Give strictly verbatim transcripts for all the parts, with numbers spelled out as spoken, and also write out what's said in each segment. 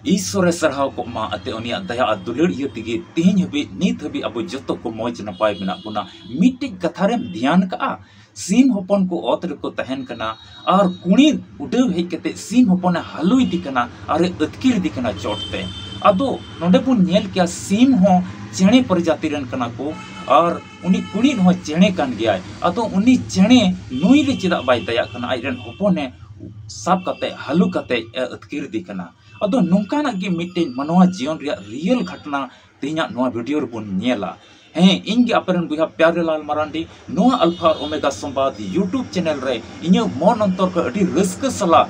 ᱤᱥᱥᱚᱨᱮ ᱥᱟᱨᱦᱟᱣ ᱠᱚᱜ ᱢᱟ, ᱟᱛᱮ ᱩᱱᱤᱭᱟᱜ ᱫᱟᱭᱟ ᱟᱨ ᱫᱩᱞᱟᱹᱲ ᱤᱭᱟᱹ ᱛᱮᱜᱮ ᱛᱤᱦᱤᱧ ᱦᱟᱹᱵᱤᱡ, ᱱᱤᱛ ᱦᱟᱹᱵᱤᱡ ᱟᱵᱚ ᱡᱚᱛᱚ ᱠᱚ ᱢᱚᱡᱽ ᱱᱟᱯᱟᱭ ᱢᱮᱱᱟᱜ ᱵᱚᱱᱟ᱾ ᱢᱤᱫᱴᱤᱡ ᱠᱟᱛᱷᱟ ᱨᱮᱢ ᱫᱷᱮᱭᱟᱱ ᱠᱟᱜᱼᱟ, ᱥᱤᱢ ᱦᱚᱯᱚᱱ ᱠᱚ ᱚᱛ ᱨᱮᱠᱚ ᱛᱟᱦᱮᱱ ᱠᱟᱱᱟ ᱟᱨ ᱠᱩᱬᱤᱫ ᱩᱰᱟᱹᱣ ᱦᱮᱡ ᱠᱟᱛᱮ ᱥᱤᱢ ᱦᱚᱯᱚᱱᱮ ᱦᱟᱹᱞᱩ ᱤᱫᱤ ᱠᱟᱱᱟ ᱟᱨᱮ ᱟᱹᱛᱠᱤᱨ ᱤᱫᱤ ᱠᱟᱱᱟ ᱪᱚᱴ ᱛᱮ᱾ ᱟᱫᱚ ᱱᱚᱰᱮ ᱵᱚᱱ ᱧᱮᱞ ᱠᱮᱭᱟ, ᱥᱤᱢ ᱦᱚᱸ ᱪᱮᱬᱮ ᱯᱨᱚᱡᱟᱛᱤ ᱨᱮᱱ ᱠᱟᱱᱟ ᱠᱚ ᱟᱨ ᱩᱱᱤ ᱠᱩᱬᱤᱫ ᱦᱚᱸ ᱪᱮᱬᱮ ᱠᱟᱱ ᱜᱮᱭᱟᱭ᱾ ᱟᱫᱚ ᱩᱱᱤ ᱪᱮᱬᱮ ᱱᱩᱭ ᱨᱮ ᱪᱮᱫᱟᱜ ᱵᱟᱭ ᱫᱟᱭᱟᱜ ᱠᱟᱱᱟ? ᱟᱡ ᱨᱮᱱ ᱦᱚᱯᱚᱱᱮ ᱥᱟᱵ ᱠᱟᱛᱮ, ᱦᱟᱹᱞᱩ ᱠᱟᱛᱮ ᱮ ᱟᱹᱛᱠᱤᱨ ᱤᱫᱤ ᱠᱟᱱᱟ᱾ ᱟᱫᱚ ᱱᱚᱝᱠᱟᱱᱟᱜ ᱜᱮ ᱢᱤᱫᱴᱮᱱ ᱢᱟᱱᱣᱟ ᱡᱤᱭᱚᱱ ᱨᱮᱭᱟᱜ ᱨᱤᱭᱮᱞ ᱜᱷᱚᱴᱱᱟ ᱛᱮᱦᱮᱧᱟᱜ ᱱᱚᱣᱟ ᱵᱷᱤᱰᱤᱭᱳ ᱨᱮᱵᱚᱱ ᱧᱮᱞᱟ᱾ ᱦᱮᱸ, ᱤᱧ ᱜᱮ ᱟᱯᱮ ᱨᱮᱱ ᱵᱚᱭᱦᱟ ᱯᱭᱟᱨᱮᱞᱟᱞ ᱢᱟᱨᱟᱱᱰᱤ, ᱱᱚᱣᱟ ᱟᱞᱯᱷᱟ ᱟᱨ ᱳᱢᱮᱜᱟ ᱥᱚᱢᱵᱟᱫ YouTube ᱪᱮᱱᱮᱞ ᱨᱮ ᱤᱧᱟᱹᱜ ᱢᱚᱱ ᱚᱱᱛᱚᱨ ᱠᱷᱚᱱ ᱟᱹᱰᱤ ᱨᱟᱹᱥᱠᱟᱹ ᱥᱟᱞᱟᱜ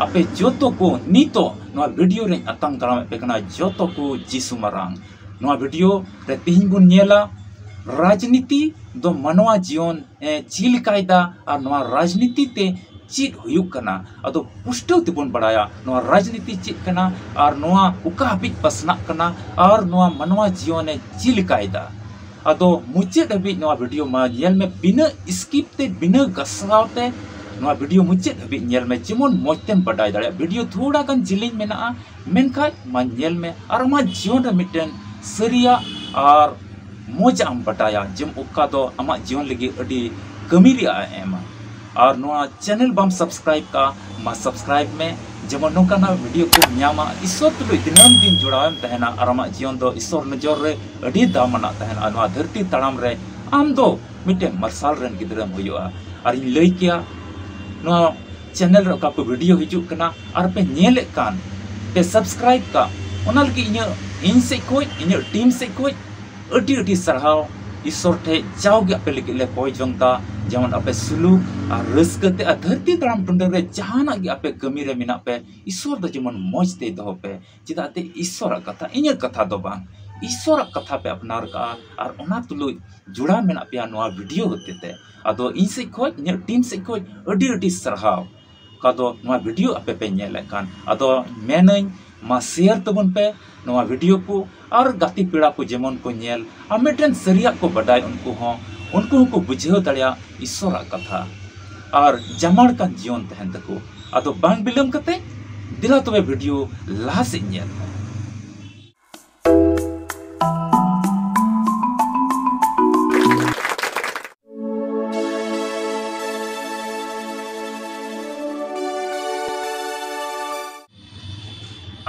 ᱟᱯᱮ ᱡᱚᱛᱚ ᱠᱚ ᱱᱤᱛᱚᱜ ᱱᱚᱣᱟ ᱵᱷᱤᱰᱤᱭᱳ ᱨᱮᱧ ᱟᱛᱟᱝ ᱫᱟᱨᱟᱢᱮᱫ ᱯᱮ ᱠᱟᱱᱟ᱾ ᱡᱚᱛᱚ ᱠᱚ ᱡᱤᱥᱩ ᱢᱟᱨᱟᱝ᱾ ᱱᱚᱣᱟ ᱵᱷᱤᱰᱤᱭᱳ ᱨᱮ ᱛᱤᱦᱤᱧ ᱵᱚᱱ ᱧᱮᱞᱟ ᱨᱟᱡᱽᱱᱤᱛᱤ ᱫᱚ ᱢᱟᱱᱣᱟ ᱡᱤᱭᱚᱱ ᱮ ᱪᱮᱫ ᱞᱮᱠᱟᱭᱮᱫᱟ ᱟᱨ ᱱᱚᱣᱟ ᱨᱟᱡᱽᱱᱤᱛᱤ ᱛᱮ ᱪᱮᱫ ᱦᱩᱭᱩᱜ ᱠᱟᱱᱟ᱾ ᱟᱫᱚ ᱯᱩᱥᱴᱟᱹᱣ ᱛᱮᱵᱚᱱ ᱵᱟᱲᱟᱭᱟ ᱱᱚᱣᱟ ᱨᱟᱡᱽᱱᱤᱛᱤ ᱪᱮᱫ ᱠᱟᱱᱟ ᱟᱨ ᱱᱚᱣᱟ ᱚᱠᱟ ᱦᱟᱹᱵᱤᱡ ᱯᱟᱥᱱᱟᱜ ᱠᱟᱱᱟ ᱟᱨ ᱱᱚᱣᱟ ᱢᱟᱱᱣᱟ ᱡᱤᱭᱚᱱᱮ ᱪᱮᱫ ᱞᱮᱠᱟᱭᱮᱫᱟ᱾ ᱟᱫᱚ ᱢᱩᱪᱟᱹᱫ ᱦᱟᱹᱵᱤᱡ ᱱᱚᱣᱟ ᱵᱷᱤᱰᱤᱭᱳ ᱢᱟ ᱧᱮᱞ ᱢᱮ, ᱵᱤᱱᱟᱹ skip ᱛᱮ, ᱵᱤᱱᱟᱹ ᱜᱟᱥᱟᱣ ᱛᱮ ᱱᱚᱣᱟ ᱵᱷᱤᱰᱤᱭᱳ ᱢᱩᱪᱟᱹᱫ ᱦᱟᱹᱵᱤᱡ ᱧᱮᱞ ᱢᱮ, ᱡᱮᱢᱚᱱ ᱢᱚᱡᱽ ᱛᱮᱢ ᱵᱟᱰᱟᱭ ᱫᱟᱲᱮᱭᱟᱜᱼᱟ᱾ ᱵᱷᱤᱰᱤᱭᱳ ᱛᱷᱚᱲᱟ ᱜᱟᱱ ᱡᱮᱞᱮᱧ ᱢᱮᱱᱟᱜᱼᱟ, ᱢᱮᱱᱠᱷᱟᱱ ᱢᱟ ᱧᱮᱞ ᱢᱮ ᱟᱨ ᱟᱢᱟᱜ ᱡᱤᱭᱚᱱ ᱨᱮ ᱢᱤᱫᱴᱮᱱ ᱥᱟᱹᱨᱤᱭᱟᱜ ᱟᱨ ᱢᱚᱡᱟᱜ ᱮᱢ ᱵᱟᱰᱟᱭᱟ, ᱡᱮ ᱚᱠᱟ ᱫᱚ ᱟᱢᱟᱜ ᱡᱤᱭᱚᱱ ᱞᱟᱹᱜᱤᱫ ᱟᱹᱰᱤ ᱠᱟᱹᱢᱤ ᱨᱮᱭᱟᱜ ᱮ ᱮᱢᱟ᱾ ᱟᱨ ᱱᱚᱣᱟ ᱪᱮᱱᱮᱞ ᱵᱟᱢ ᱥᱟᱵᱥᱠᱨᱟᱭᱤᱵ ᱠᱟᱜᱼᱟ, ᱢᱟ ᱥᱟᱵᱥᱠᱨᱟᱭᱤᱵ ᱢᱮ, ᱡᱮᱢᱚᱱ ᱱᱚᱝᱠᱟᱱᱟᱜ ᱵᱷᱤᱰᱤᱭᱳ ᱠᱚᱢ ᱧᱟᱢᱟ᱾ ᱤᱥᱥᱚᱨ ᱛᱩᱞᱩᱡ ᱫᱤᱱᱟᱹᱢ ᱫᱤᱱ ᱡᱚᱲᱟᱣᱮᱢ ᱛᱟᱦᱮᱱᱟ ᱟᱨ ᱟᱢᱟᱜ ᱡᱤᱭᱚᱱ ᱫᱚ ᱤᱥᱥᱚᱨ ᱱᱚᱡᱚᱨ ᱨᱮ ᱟᱹᱰᱤ ᱫᱟᱢᱟᱱᱟᱜ ᱛᱟᱦᱮᱱᱟ᱾ ᱱᱚᱣᱟ ᱫᱷᱟᱹᱨᱛᱤ ᱛᱟᱲᱟᱢ ᱨᱮ ᱟᱢ ᱫᱚ ᱢᱤᱫᱴᱮᱱ ᱢᱟᱨᱥᱟᱞ ᱨᱮᱱ ᱜᱤᱫᱽᱨᱟᱹᱢ ᱦᱩᱭᱩᱜᱼᱟ᱾ ᱟᱨᱤᱧ ᱞᱟᱹᱭ ᱠᱮᱭᱟ, ᱱᱚᱣᱟ ᱪᱮᱱᱮᱞ ᱨᱮ ᱚᱠᱟ ᱠᱚ ᱵᱷᱤᱰᱤᱭᱳ ᱦᱤᱡᱩᱜ ᱠᱟᱱᱟ ᱟᱨ ᱯᱮ ᱧᱮᱞᱮᱫ ᱠᱟᱱ, ᱯᱮ ᱥᱟᱵᱥᱠᱨᱟᱭᱤᱵ ᱠᱟᱜ, ᱚᱱᱟ ᱞᱟᱹᱜᱤᱫ ᱤᱧᱟᱹᱜ, ᱤᱧ ᱥᱮᱫ ᱠᱷᱚᱡ, ᱤᱧᱟᱹᱜ ᱴᱤᱢ ᱥᱮᱫ ᱠᱷᱚᱡ ᱟᱹᱰᱤ ᱟᱹᱰᱤ ᱥᱟᱨᱦᱟᱣ᱾ ᱤᱥᱥᱚᱨ ᱴᱷᱮᱡ ᱡᱟᱣᱜᱮ ᱟᱯᱮ ᱞᱟᱹᱜᱤᱫ ᱞᱮ ᱠᱚᱭ ᱡᱚᱝ ᱫᱟ, ᱡᱮᱢᱚᱱ ᱟᱯᱮ ᱥᱩᱞᱩᱠ ᱟᱨ ᱨᱟᱹᱥᱠᱟᱹ ᱛᱮ ᱟᱨ ᱫᱷᱟᱹᱨᱛᱤ ᱛᱟᱲᱟᱢ ᱴᱩᱰᱟᱹ ᱨᱮ ᱡᱟᱦᱟᱱᱟᱜ ᱜᱮ ᱟᱯᱮ ᱠᱟᱹᱢᱤ ᱨᱮ ᱢᱮᱱᱟᱜ ᱯᱮ, ᱤᱥᱥᱚᱨ ᱫᱚ ᱡᱮᱢᱚᱱ ᱢᱚᱡᱽ ᱛᱮᱭ ᱫᱚᱦᱚ ᱯᱮ᱾ ᱪᱮᱫᱟᱜ ᱛᱮ ᱤᱥᱥᱚᱨᱟᱜ ᱠᱟᱛᱷᱟ, ᱤᱧᱟᱹᱜ ᱠᱟᱛᱷᱟ ᱫᱚ ᱵᱟᱝ, ᱤᱥᱥᱚᱨᱟᱜ ᱠᱟᱛᱷᱟ ᱯᱮ ᱟᱯᱱᱟᱨ ᱠᱟᱜᱼᱟ ᱟᱨ ᱚᱱᱟ ᱛᱩᱞᱩᱡ ᱡᱚᱲᱟᱣ ᱢᱮᱱᱟᱜ ᱯᱮᱭᱟ ᱱᱚᱣᱟ ᱵᱷᱤᱰᱤᱭᱳ ᱦᱚᱛᱮ ᱛᱮ᱾ ᱟᱫᱚ ᱤᱧ ᱥᱮᱫ ᱠᱷᱚᱡ, ᱤᱧᱟᱹᱜ ᱴᱤᱢ ᱥᱮᱫ ᱠᱷᱚᱡ ᱟᱹᱰᱤ ᱟᱹᱰᱤ ᱥᱟᱨᱦᱟᱣ᱾ ᱚᱠᱟ ᱫᱚ ᱱᱚᱣᱟ ᱵᱷᱤᱰᱤᱭᱳ ᱟᱯᱮ ᱯᱮ ᱧᱮᱞᱮᱫ ᱠᱟᱱ, ᱟᱫᱚ ᱢᱮᱱᱟᱹᱧ ᱢᱟ ᱥᱮᱭᱟᱨ ᱛᱟᱵᱚᱱ ᱯᱮ ᱱᱚᱣᱟ ᱵᱷᱤᱰᱤᱭᱳ ᱠᱚ ᱟᱨ ᱜᱟᱛᱮ ᱯᱮᱲᱟ ᱠᱚ ᱡᱮᱢᱚᱱ ᱠᱚ ᱧᱮᱞ ᱟᱨ ᱢᱤᱫᱴᱮᱱ ᱥᱟᱹᱨᱤᱭᱟᱜ ᱠᱚ ᱵᱟᱰᱟᱭ, ᱩᱱᱠᱩ ᱦᱚᱸ, ᱩᱱᱠᱩ ᱦᱚᱸᱠᱚ ᱵᱩᱡᱷᱟᱹᱣ ᱫᱟᱲᱮᱭᱟᱜ ᱤᱥᱥᱚᱨᱟᱜ ᱠᱟᱛᱷᱟ ᱟᱨ ᱡᱟᱢᱟᱲ ᱠᱟᱱ ᱡᱤᱭᱚᱱ ᱛᱟᱦᱮᱱ ᱛᱟᱠᱚ᱾ ᱟᱫᱚ ᱵᱟᱝ ᱵᱤᱞᱚᱢ ᱠᱟᱛᱮ ᱫᱮᱞᱟ ᱛᱚᱵᱮ ᱵᱷᱤᱰᱤᱭᱳ ᱞᱟᱦᱟ ᱥᱮᱫ ᱧᱮᱞ ᱢᱮ᱾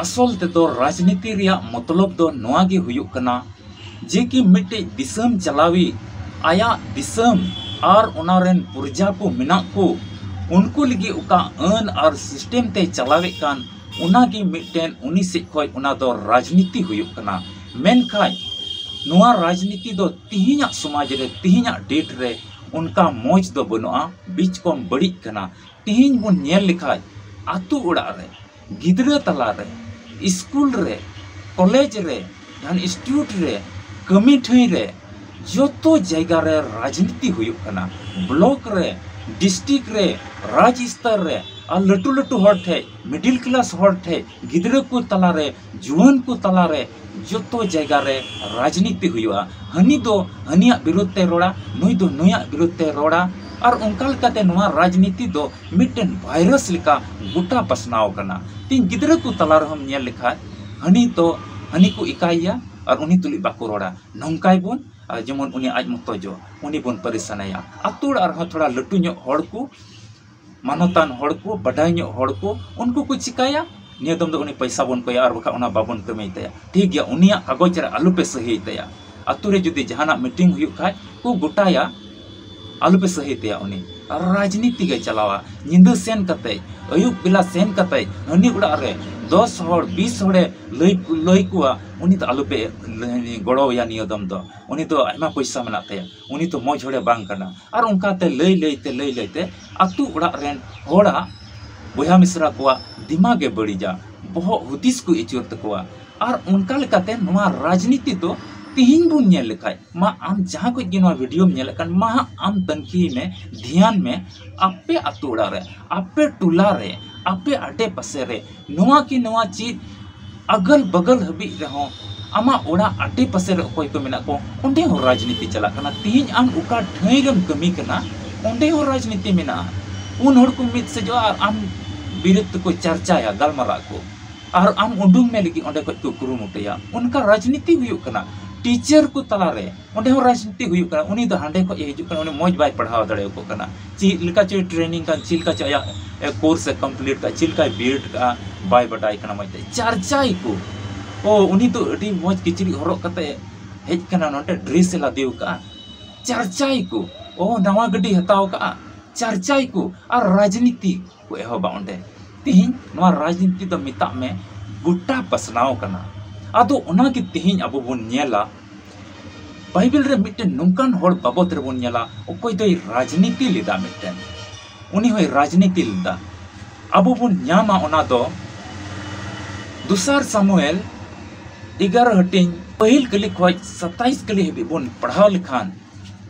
ᱟᱥᱚᱞ ᱛᱮᱫᱚ ᱨᱟᱡᱽᱱᱤᱛᱤ ᱨᱮᱭᱟᱜ ᱢᱚᱛᱞᱚᱵ ᱫᱚ ᱱᱚᱣᱟ ᱜᱮ ᱦᱩᱭᱩᱜ ᱠᱟᱱᱟ ᱡᱮ ᱠᱤ ᱢᱤᱫᱴᱮᱡ ᱫᱤᱥᱚᱢ ᱪᱟᱞᱟᱣᱤᱡ ᱟᱭᱟᱜ ᱫᱤᱥᱚᱢ ᱟᱨ ᱚᱱᱟ ᱨᱮᱱ ᱯᱨᱚᱡᱟ ᱠᱚ ᱢᱮᱱᱟᱜ ᱠᱚ, ᱩᱱᱠᱩ ᱞᱟᱹᱜᱤᱫ ᱚᱠᱟ ᱟᱹᱱ ᱟᱨ ᱥᱤᱥᱴᱮᱢ ᱛᱮᱭ ᱪᱟᱞᱟᱣᱮᱫ ᱠᱟᱱ, ᱚᱱᱟ ᱜᱮ ᱢᱤᱫᱴᱮᱱ ᱩᱱᱤ ᱥᱮᱫ ᱠᱷᱚᱡ ᱚᱱᱟ ᱫᱚ ᱨᱟᱡᱽᱱᱤᱛᱤ ᱦᱩᱭᱩᱜ ᱠᱟᱱᱟ᱾ ᱢᱮᱱᱠᱷᱟᱱ ᱱᱚᱣᱟ ᱨᱟᱡᱽᱱᱤᱛᱤ ᱫᱚ ᱛᱤᱦᱤᱧᱟᱜ ᱥᱚᱢᱟᱡᱽ ᱨᱮ, ᱛᱤᱦᱤᱧᱟᱜ ᱰᱮᱴ ᱨᱮ ᱚᱱᱠᱟ ᱢᱚᱡᱽ ᱫᱚ ᱵᱟᱹᱱᱩᱜᱼᱟ, ᱵᱤᱪ ᱠᱚᱢ ᱵᱟᱹᱲᱤᱡ ᱠᱟᱱᱟ᱾ ᱛᱤᱦᱤᱧ ᱵᱚᱱ ᱧᱮᱞ ᱞᱮᱠᱷᱟᱡ ᱟᱛᱳ ᱚᱲᱟᱜ ᱨᱮ, ᱜᱤᱫᱽᱨᱟᱹ ᱛᱟᱞᱟ ᱨᱮ, ᱤᱥᱠᱩᱞ ᱨᱮ, ᱠᱚᱞᱮᱡᱽ ᱨᱮ, ᱡᱟᱦᱟᱱ ᱤᱱᱥᱴᱤᱴᱭᱩᱴ ᱨᱮ, ᱠᱟᱹᱢᱤ ᱴᱷᱟᱹᱭ ᱨᱮ, ᱡᱚᱛᱚ ᱡᱟᱭᱜᱟ ᱨᱮ ᱨᱟᱡᱽᱱᱤᱛᱤ ᱦᱩᱭᱩᱜ ᱠᱟᱱᱟ᱾ ᱵᱞᱚᱠ ᱨᱮ, ᱰᱤᱥᱴᱨᱤᱠᱴ ᱨᱮ, ᱨᱟᱡᱽ ᱥᱛᱚᱨ ᱨᱮ, ᱟᱨ ᱞᱟᱹᱴᱩ ᱞᱟᱹᱴᱩ ᱦᱚᱲ ᱴᱷᱮᱡ, ᱢᱤᱰᱤᱞ ᱠᱞᱟᱥ ᱦᱚᱲ ᱴᱷᱮᱡ, ᱜᱤᱫᱽᱨᱟᱹ ᱠᱚ ᱛᱟᱞᱟᱨᱮ, ᱡᱩᱣᱟᱹᱱ ᱠᱚ ᱛᱟᱞᱟᱨᱮ ᱡᱚᱛᱚ ᱡᱟᱭᱜᱟ ᱨᱮ ᱨᱟᱡᱽᱱᱤᱛᱤ ᱦᱩᱭᱩᱜᱼᱟ᱾ ᱦᱟᱹᱱᱤ ᱫᱚ ᱦᱟᱹᱱᱤᱭᱟᱜ ᱵᱤᱨᱩᱫᱷ ᱛᱮ ᱨᱚᱲᱟ, ᱱᱩᱭ ᱫᱚ ᱱᱩᱭᱟᱜ ᱵᱤᱨᱩᱫᱷ ᱛᱮ ᱨᱚᱲᱟ᱾ ᱟᱨ ᱚᱱᱠᱟ ᱞᱮᱠᱟᱛᱮ ᱱᱚᱣᱟ ᱨᱟᱡᱽᱱᱤᱛᱤ ᱫᱚ ᱢᱤᱫᱴᱮᱱ ᱵᱷᱟᱭᱨᱟᱥ ᱞᱮᱠᱟ ᱜᱚᱴᱟ ᱯᱟᱥᱱᱟᱣ ᱟᱠᱟᱱᱟ᱾ ᱛᱮᱦᱮᱧ ᱜᱤᱫᱽᱨᱟᱹ ᱠᱚ ᱛᱟᱞᱟ ᱨᱮᱦᱚᱸᱢ ᱧᱮᱞ ᱞᱮᱠᱷᱟᱡ, ᱦᱟᱹᱱᱤ ᱫᱚ ᱦᱟᱹᱱᱤ ᱠᱚ ᱮᱠᱟᱭᱮᱭᱟ ᱟᱨ ᱩᱱᱤ ᱛᱩᱞᱩᱡ ᱵᱟᱠᱚ ᱨᱚᱲᱟ᱾ ᱱᱚᱝᱠᱟᱭ ᱵᱚᱱ, ᱟᱨ ᱡᱮᱢᱚᱱ ᱩᱱᱤ ᱟᱡ ᱢᱚᱛᱚ ᱡᱚ, ᱩᱱᱤ ᱵᱚᱱ ᱯᱟᱹᱨᱤᱥᱟᱱᱟᱭᱟ᱾ ᱟᱛᱳ ᱚᱲᱟᱜ ᱨᱮᱦᱚᱸ ᱛᱷᱚᱲᱟ ᱞᱟᱹᱴᱩ ᱧᱚᱜ ᱦᱚᱲ ᱠᱚ, ᱢᱟᱱᱚᱛᱟᱱ ᱦᱚᱲ ᱠᱚ, ᱵᱟᱰᱟᱭ ᱧᱚᱜ ᱦᱚᱲ ᱠᱚ, ᱩᱱᱠᱩ ᱠᱚ ᱪᱤᱠᱟᱭᱟ? ᱱᱤᱭᱟᱹ ᱫᱚᱢ ᱫᱚ ᱩᱱᱤ ᱯᱚᱭᱥᱟ ᱵᱚᱱ ᱠᱚᱭᱟ ᱟᱨ ᱵᱟᱠᱷᱟᱡ ᱚᱱᱟ ᱵᱟᱵᱚᱱ ᱠᱟᱹᱢᱤ ᱛᱟᱭᱟ᱾ ᱴᱷᱤᱠ ᱜᱮᱭᱟ, ᱩᱱᱤᱭᱟᱜ ᱠᱟᱜᱚᱡᱽ ᱨᱮ ᱟᱞᱚ ᱯᱮ ᱥᱟᱹᱦᱤᱭ ᱛᱟᱭᱟ᱾ ᱟᱛᱳ ᱨᱮ ᱡᱩᱫᱤ ᱡᱟᱦᱟᱱᱟᱜ ᱢᱤᱴᱤᱝ ᱦᱩᱭᱩᱜ ᱠᱷᱟᱡ ᱠᱚ ᱜᱚᱴᱟᱭᱟ, ᱟᱞᱚ ᱯᱮ ᱥᱟᱹᱦᱤ ᱛᱟᱭᱟ᱾ ᱩᱱᱤ ᱨᱟᱡᱽᱱᱤᱛᱤ ᱜᱮ ᱪᱟᱞᱟᱣᱟ᱾ ᱧᱤᱫᱟᱹ ᱥᱮᱱ ᱠᱟᱛᱮ, ᱟᱹᱭᱩᱵ ᱵᱮᱞᱟ ᱥᱮᱱ ᱠᱟᱛᱮ ᱦᱟᱹᱱᱤ ᱚᱲᱟᱜ ᱨᱮ ᱫᱚᱥ ᱦᱚᱲ, ᱵᱤᱥ ᱦᱚᱲᱮ ᱞᱟᱹᱭ, ᱞᱟᱹᱭ ᱠᱚᱣᱟ, ᱩᱱᱤ ᱫᱚ ᱟᱞᱚ ᱯᱮ ᱜᱚᱲᱚᱣᱟᱭᱟ ᱱᱤᱭᱟᱹ ᱫᱚᱢ ᱫᱚ᱾ ᱩᱱᱤ ᱫᱚ ᱟᱭᱢᱟ ᱯᱚᱭᱥᱟ ᱢᱮᱱᱟᱜ ᱛᱟᱭᱟ, ᱩᱱᱤ ᱫᱚ ᱢᱚᱡᱽ ᱦᱚᱲᱮ ᱵᱟᱝ ᱠᱟᱱᱟ᱾ ᱟᱨ ᱚᱱᱠᱟᱛᱮ ᱞᱟᱹᱭ ᱞᱟᱹᱭ ᱛᱮ, ᱞᱟᱹᱭ ᱞᱟᱹᱭ ᱛᱮ ᱟᱛᱳ ᱚᱲᱟᱜ ᱨᱮᱱ ᱦᱚᱲᱟᱜ, ᱵᱚᱭᱦᱟ ᱢᱤᱥᱨᱟ ᱠᱚᱣᱟᱜ ᱫᱤᱢᱟᱜᱽ ᱮ ᱵᱟᱹᱲᱤᱡᱟ, ᱵᱚᱦᱚᱜ ᱦᱩᱫᱤᱥ ᱠᱚ ᱟᱹᱪᱩᱨ ᱛᱟᱠᱚᱣᱟ᱾ ᱟᱨ ᱚᱱᱠᱟ ᱞᱮᱠᱟᱛᱮ ᱱᱚᱣᱟ ᱨᱟᱡᱽᱱᱤᱛᱤ ᱫᱚ ᱛᱤᱦᱤᱧ ᱵᱚᱱ ᱧᱮᱞ ᱞᱮᱠᱷᱟᱡ, ᱢᱟ ᱟᱢ ᱡᱟᱦᱟᱸ ᱠᱷᱚᱡ ᱜᱮ ᱱᱚᱣᱟ ᱵᱷᱤᱰᱤᱭᱳᱢ ᱧᱮᱞᱮᱫ ᱠᱟᱱ, ᱢᱟ ᱦᱟᱸᱜ ᱟᱢ ᱛᱟᱹᱱᱠᱷᱤ ᱢᱮ, ᱫᱷᱮᱭᱟᱱ ᱢᱮ, ᱟᱯᱮ ᱟᱛᱳ ᱚᱲᱟᱜ ᱨᱮ, ᱟᱯᱮ ᱴᱚᱞᱟ ᱨᱮ, ᱟᱯᱮ ᱟᱰᱮ ᱯᱟᱥᱮ ᱨᱮ ᱱᱚᱣᱟ ᱠᱤ ᱱᱚᱣᱟ ᱪᱮᱫ ᱟᱜᱟᱞ ᱵᱟᱜᱟᱞ ᱦᱟᱹᱵᱤᱡ ᱨᱮᱦᱚᱸ ᱟᱢᱟᱜ ᱚᱲᱟᱜ ᱟᱰᱮ ᱯᱟᱥᱮ ᱨᱮ ᱚᱠᱚᱭ ᱠᱚ ᱢᱮᱱᱟᱜ ᱠᱚ, ᱚᱸᱰᱮ ᱦᱚᱸ ᱨᱟᱡᱽᱱᱤᱛᱤ ᱪᱟᱞᱟᱜ ᱠᱟᱱᱟ᱾ ᱛᱤᱦᱤᱧ ᱟᱢ ᱚᱠᱟ ᱴᱷᱟᱹᱭ ᱨᱮᱢ ᱠᱟᱹᱢᱤ ᱠᱟᱱᱟ, ᱚᱸᱰᱮ ᱦᱚᱸ ᱨᱟᱡᱽᱱᱤᱛᱤ ᱢᱮᱱᱟᱜᱼᱟ᱾ ᱯᱩᱱ ᱦᱚᱲ ᱠᱚ ᱢᱤᱫ ᱥᱮᱡᱚᱜᱼᱟ ᱟᱨ ᱟᱢ ᱵᱤᱨᱩᱫᱷ ᱛᱮᱠᱚ ᱪᱟᱨᱪᱟᱭᱟ, ᱜᱟᱞᱢᱟᱨᱟᱜ ᱠᱚ, ᱟᱨ ᱟᱢ ᱩᱰᱩᱝ ᱢᱮ ᱞᱟᱹᱜᱤᱫ ᱚᱸᱰᱮ ᱠᱷᱚᱡ ᱠᱚ ᱠᱩᱨᱩᱢᱩᱴᱩᱭᱟ᱾ ᱚᱱᱠᱟ ᱨᱟᱡᱽᱱᱤᱛᱤ ᱦᱩᱭᱩᱜ ᱠᱟᱱᱟ, ᱴᱤᱪᱟᱨ ᱠᱚ ᱛᱟᱞᱟᱨᱮ ᱚᱸᱰᱮ ᱦᱚᱸ ᱨᱟᱡᱽᱱᱤᱛᱤ ᱦᱩᱭᱩᱜ ᱠᱟᱱᱟ᱾ ᱩᱱᱤ ᱫᱚ ᱦᱟᱸᱰᱮ ᱠᱷᱚᱡ ᱮ ᱦᱤᱡᱩᱜ ᱠᱟᱱᱟ, ᱩᱱᱤ ᱢᱚᱡᱽ ᱵᱟᱭ ᱯᱟᱲᱦᱟᱣ ᱫᱟᱲᱮᱭᱟᱠᱚ ᱠᱟᱱᱟ, ᱪᱮᱫ ᱞᱮᱠᱟ ᱪᱚᱭ ᱴᱨᱮᱱᱤᱝ ᱠᱟᱱ, ᱪᱮᱫ ᱞᱮᱠᱟ ᱪᱚ ᱟᱭᱟᱜ ᱠᱳᱨᱥ ᱮ ᱠᱚᱢᱯᱞᱤᱴ ᱠᱟᱜᱼᱟ, ᱪᱮᱫ ᱞᱮᱠᱟᱭ ᱵᱤᱭᱮᱰ ᱠᱟᱜᱼᱟ, ᱵᱟᱭ ᱵᱟᱰᱟᱭ ᱠᱟᱱᱟ ᱢᱚᱡᱽ ᱛᱮ᱾ ᱪᱟᱨᱪᱟᱭᱟᱠᱚ, ᱳ, ᱩᱱᱤ ᱫᱚ ᱟᱹᱰᱤ ᱢᱚᱡᱽ ᱠᱤᱪᱨᱤᱡ ᱦᱚᱨᱚᱜ ᱠᱟᱛᱮ ᱦᱮᱡ ᱠᱟᱱᱟ, ᱱᱚᱰᱮ ᱰᱨᱮᱥ ᱮ ᱞᱟᱫᱮ ᱠᱟᱜᱼᱟ᱾ ᱪᱟᱨᱪᱟᱭᱟᱠᱚ, ᱳ, ᱱᱟᱣᱟ ᱜᱟᱹᱰᱤ ᱦᱟᱛᱟᱣ ᱠᱟᱜᱼᱟ᱾ ᱪᱟᱨᱪᱟᱭᱟᱠᱚ ᱟᱨ ᱨᱟᱡᱽᱱᱤᱛᱤ ᱠᱚ ᱮᱦᱚᱵᱟ ᱚᱸᱰᱮ᱾ ᱛᱮᱦᱮᱧ ᱱᱚᱣᱟ ᱨᱟᱡᱽᱱᱤᱛᱤ ᱫᱚ ᱢᱮᱛᱟᱜ ᱢᱮ ᱜᱚᱴᱟ ᱯᱟᱥᱱᱟᱣ ᱠᱟᱱᱟ᱾ ᱟᱫᱚ ᱚᱱᱟᱜᱮ ᱛᱮᱦᱮᱧ ᱟᱵᱚ ᱵᱚᱱ ᱧᱮᱞᱟ, ᱵᱟᱭᱵᱮᱞ ᱨᱮ ᱢᱤᱫᱴᱮᱱ ᱱᱚᱝᱠᱟᱱ ᱦᱚᱲ ᱵᱟᱵᱚᱛ ᱨᱮᱵᱚᱱ ᱧᱮᱞᱟ, ᱚᱠᱚᱭ ᱫᱚᱭ ᱨᱟᱡᱽᱱᱤᱛᱤ ᱞᱮᱫᱟ ᱢᱤᱫᱴᱮᱱ, ᱩᱱᱤ ᱦᱚᱸᱭ ᱨᱟᱡᱽᱱᱤᱛᱤ ᱞᱮᱫᱟ᱾ ᱟᱵᱚ ᱵᱚᱱ ᱧᱟᱢᱟ ᱚᱱᱟ ᱫᱚ ᱫᱚᱥᱟᱨ ᱥᱟᱢᱩᱭᱮᱞ ᱮᱜᱟᱨᱚ ᱦᱟᱹᱴᱤᱧ ᱯᱟᱹᱦᱤᱞ ᱠᱟᱹᱞᱤ ᱠᱷᱚᱱ ᱥᱟᱛᱟᱭᱤᱥ ᱠᱟᱹᱞᱤ ᱦᱟᱹᱵᱤᱡ ᱵᱚᱱ ᱯᱟᱲᱦᱟᱣ ᱞᱮᱠᱷᱟᱱ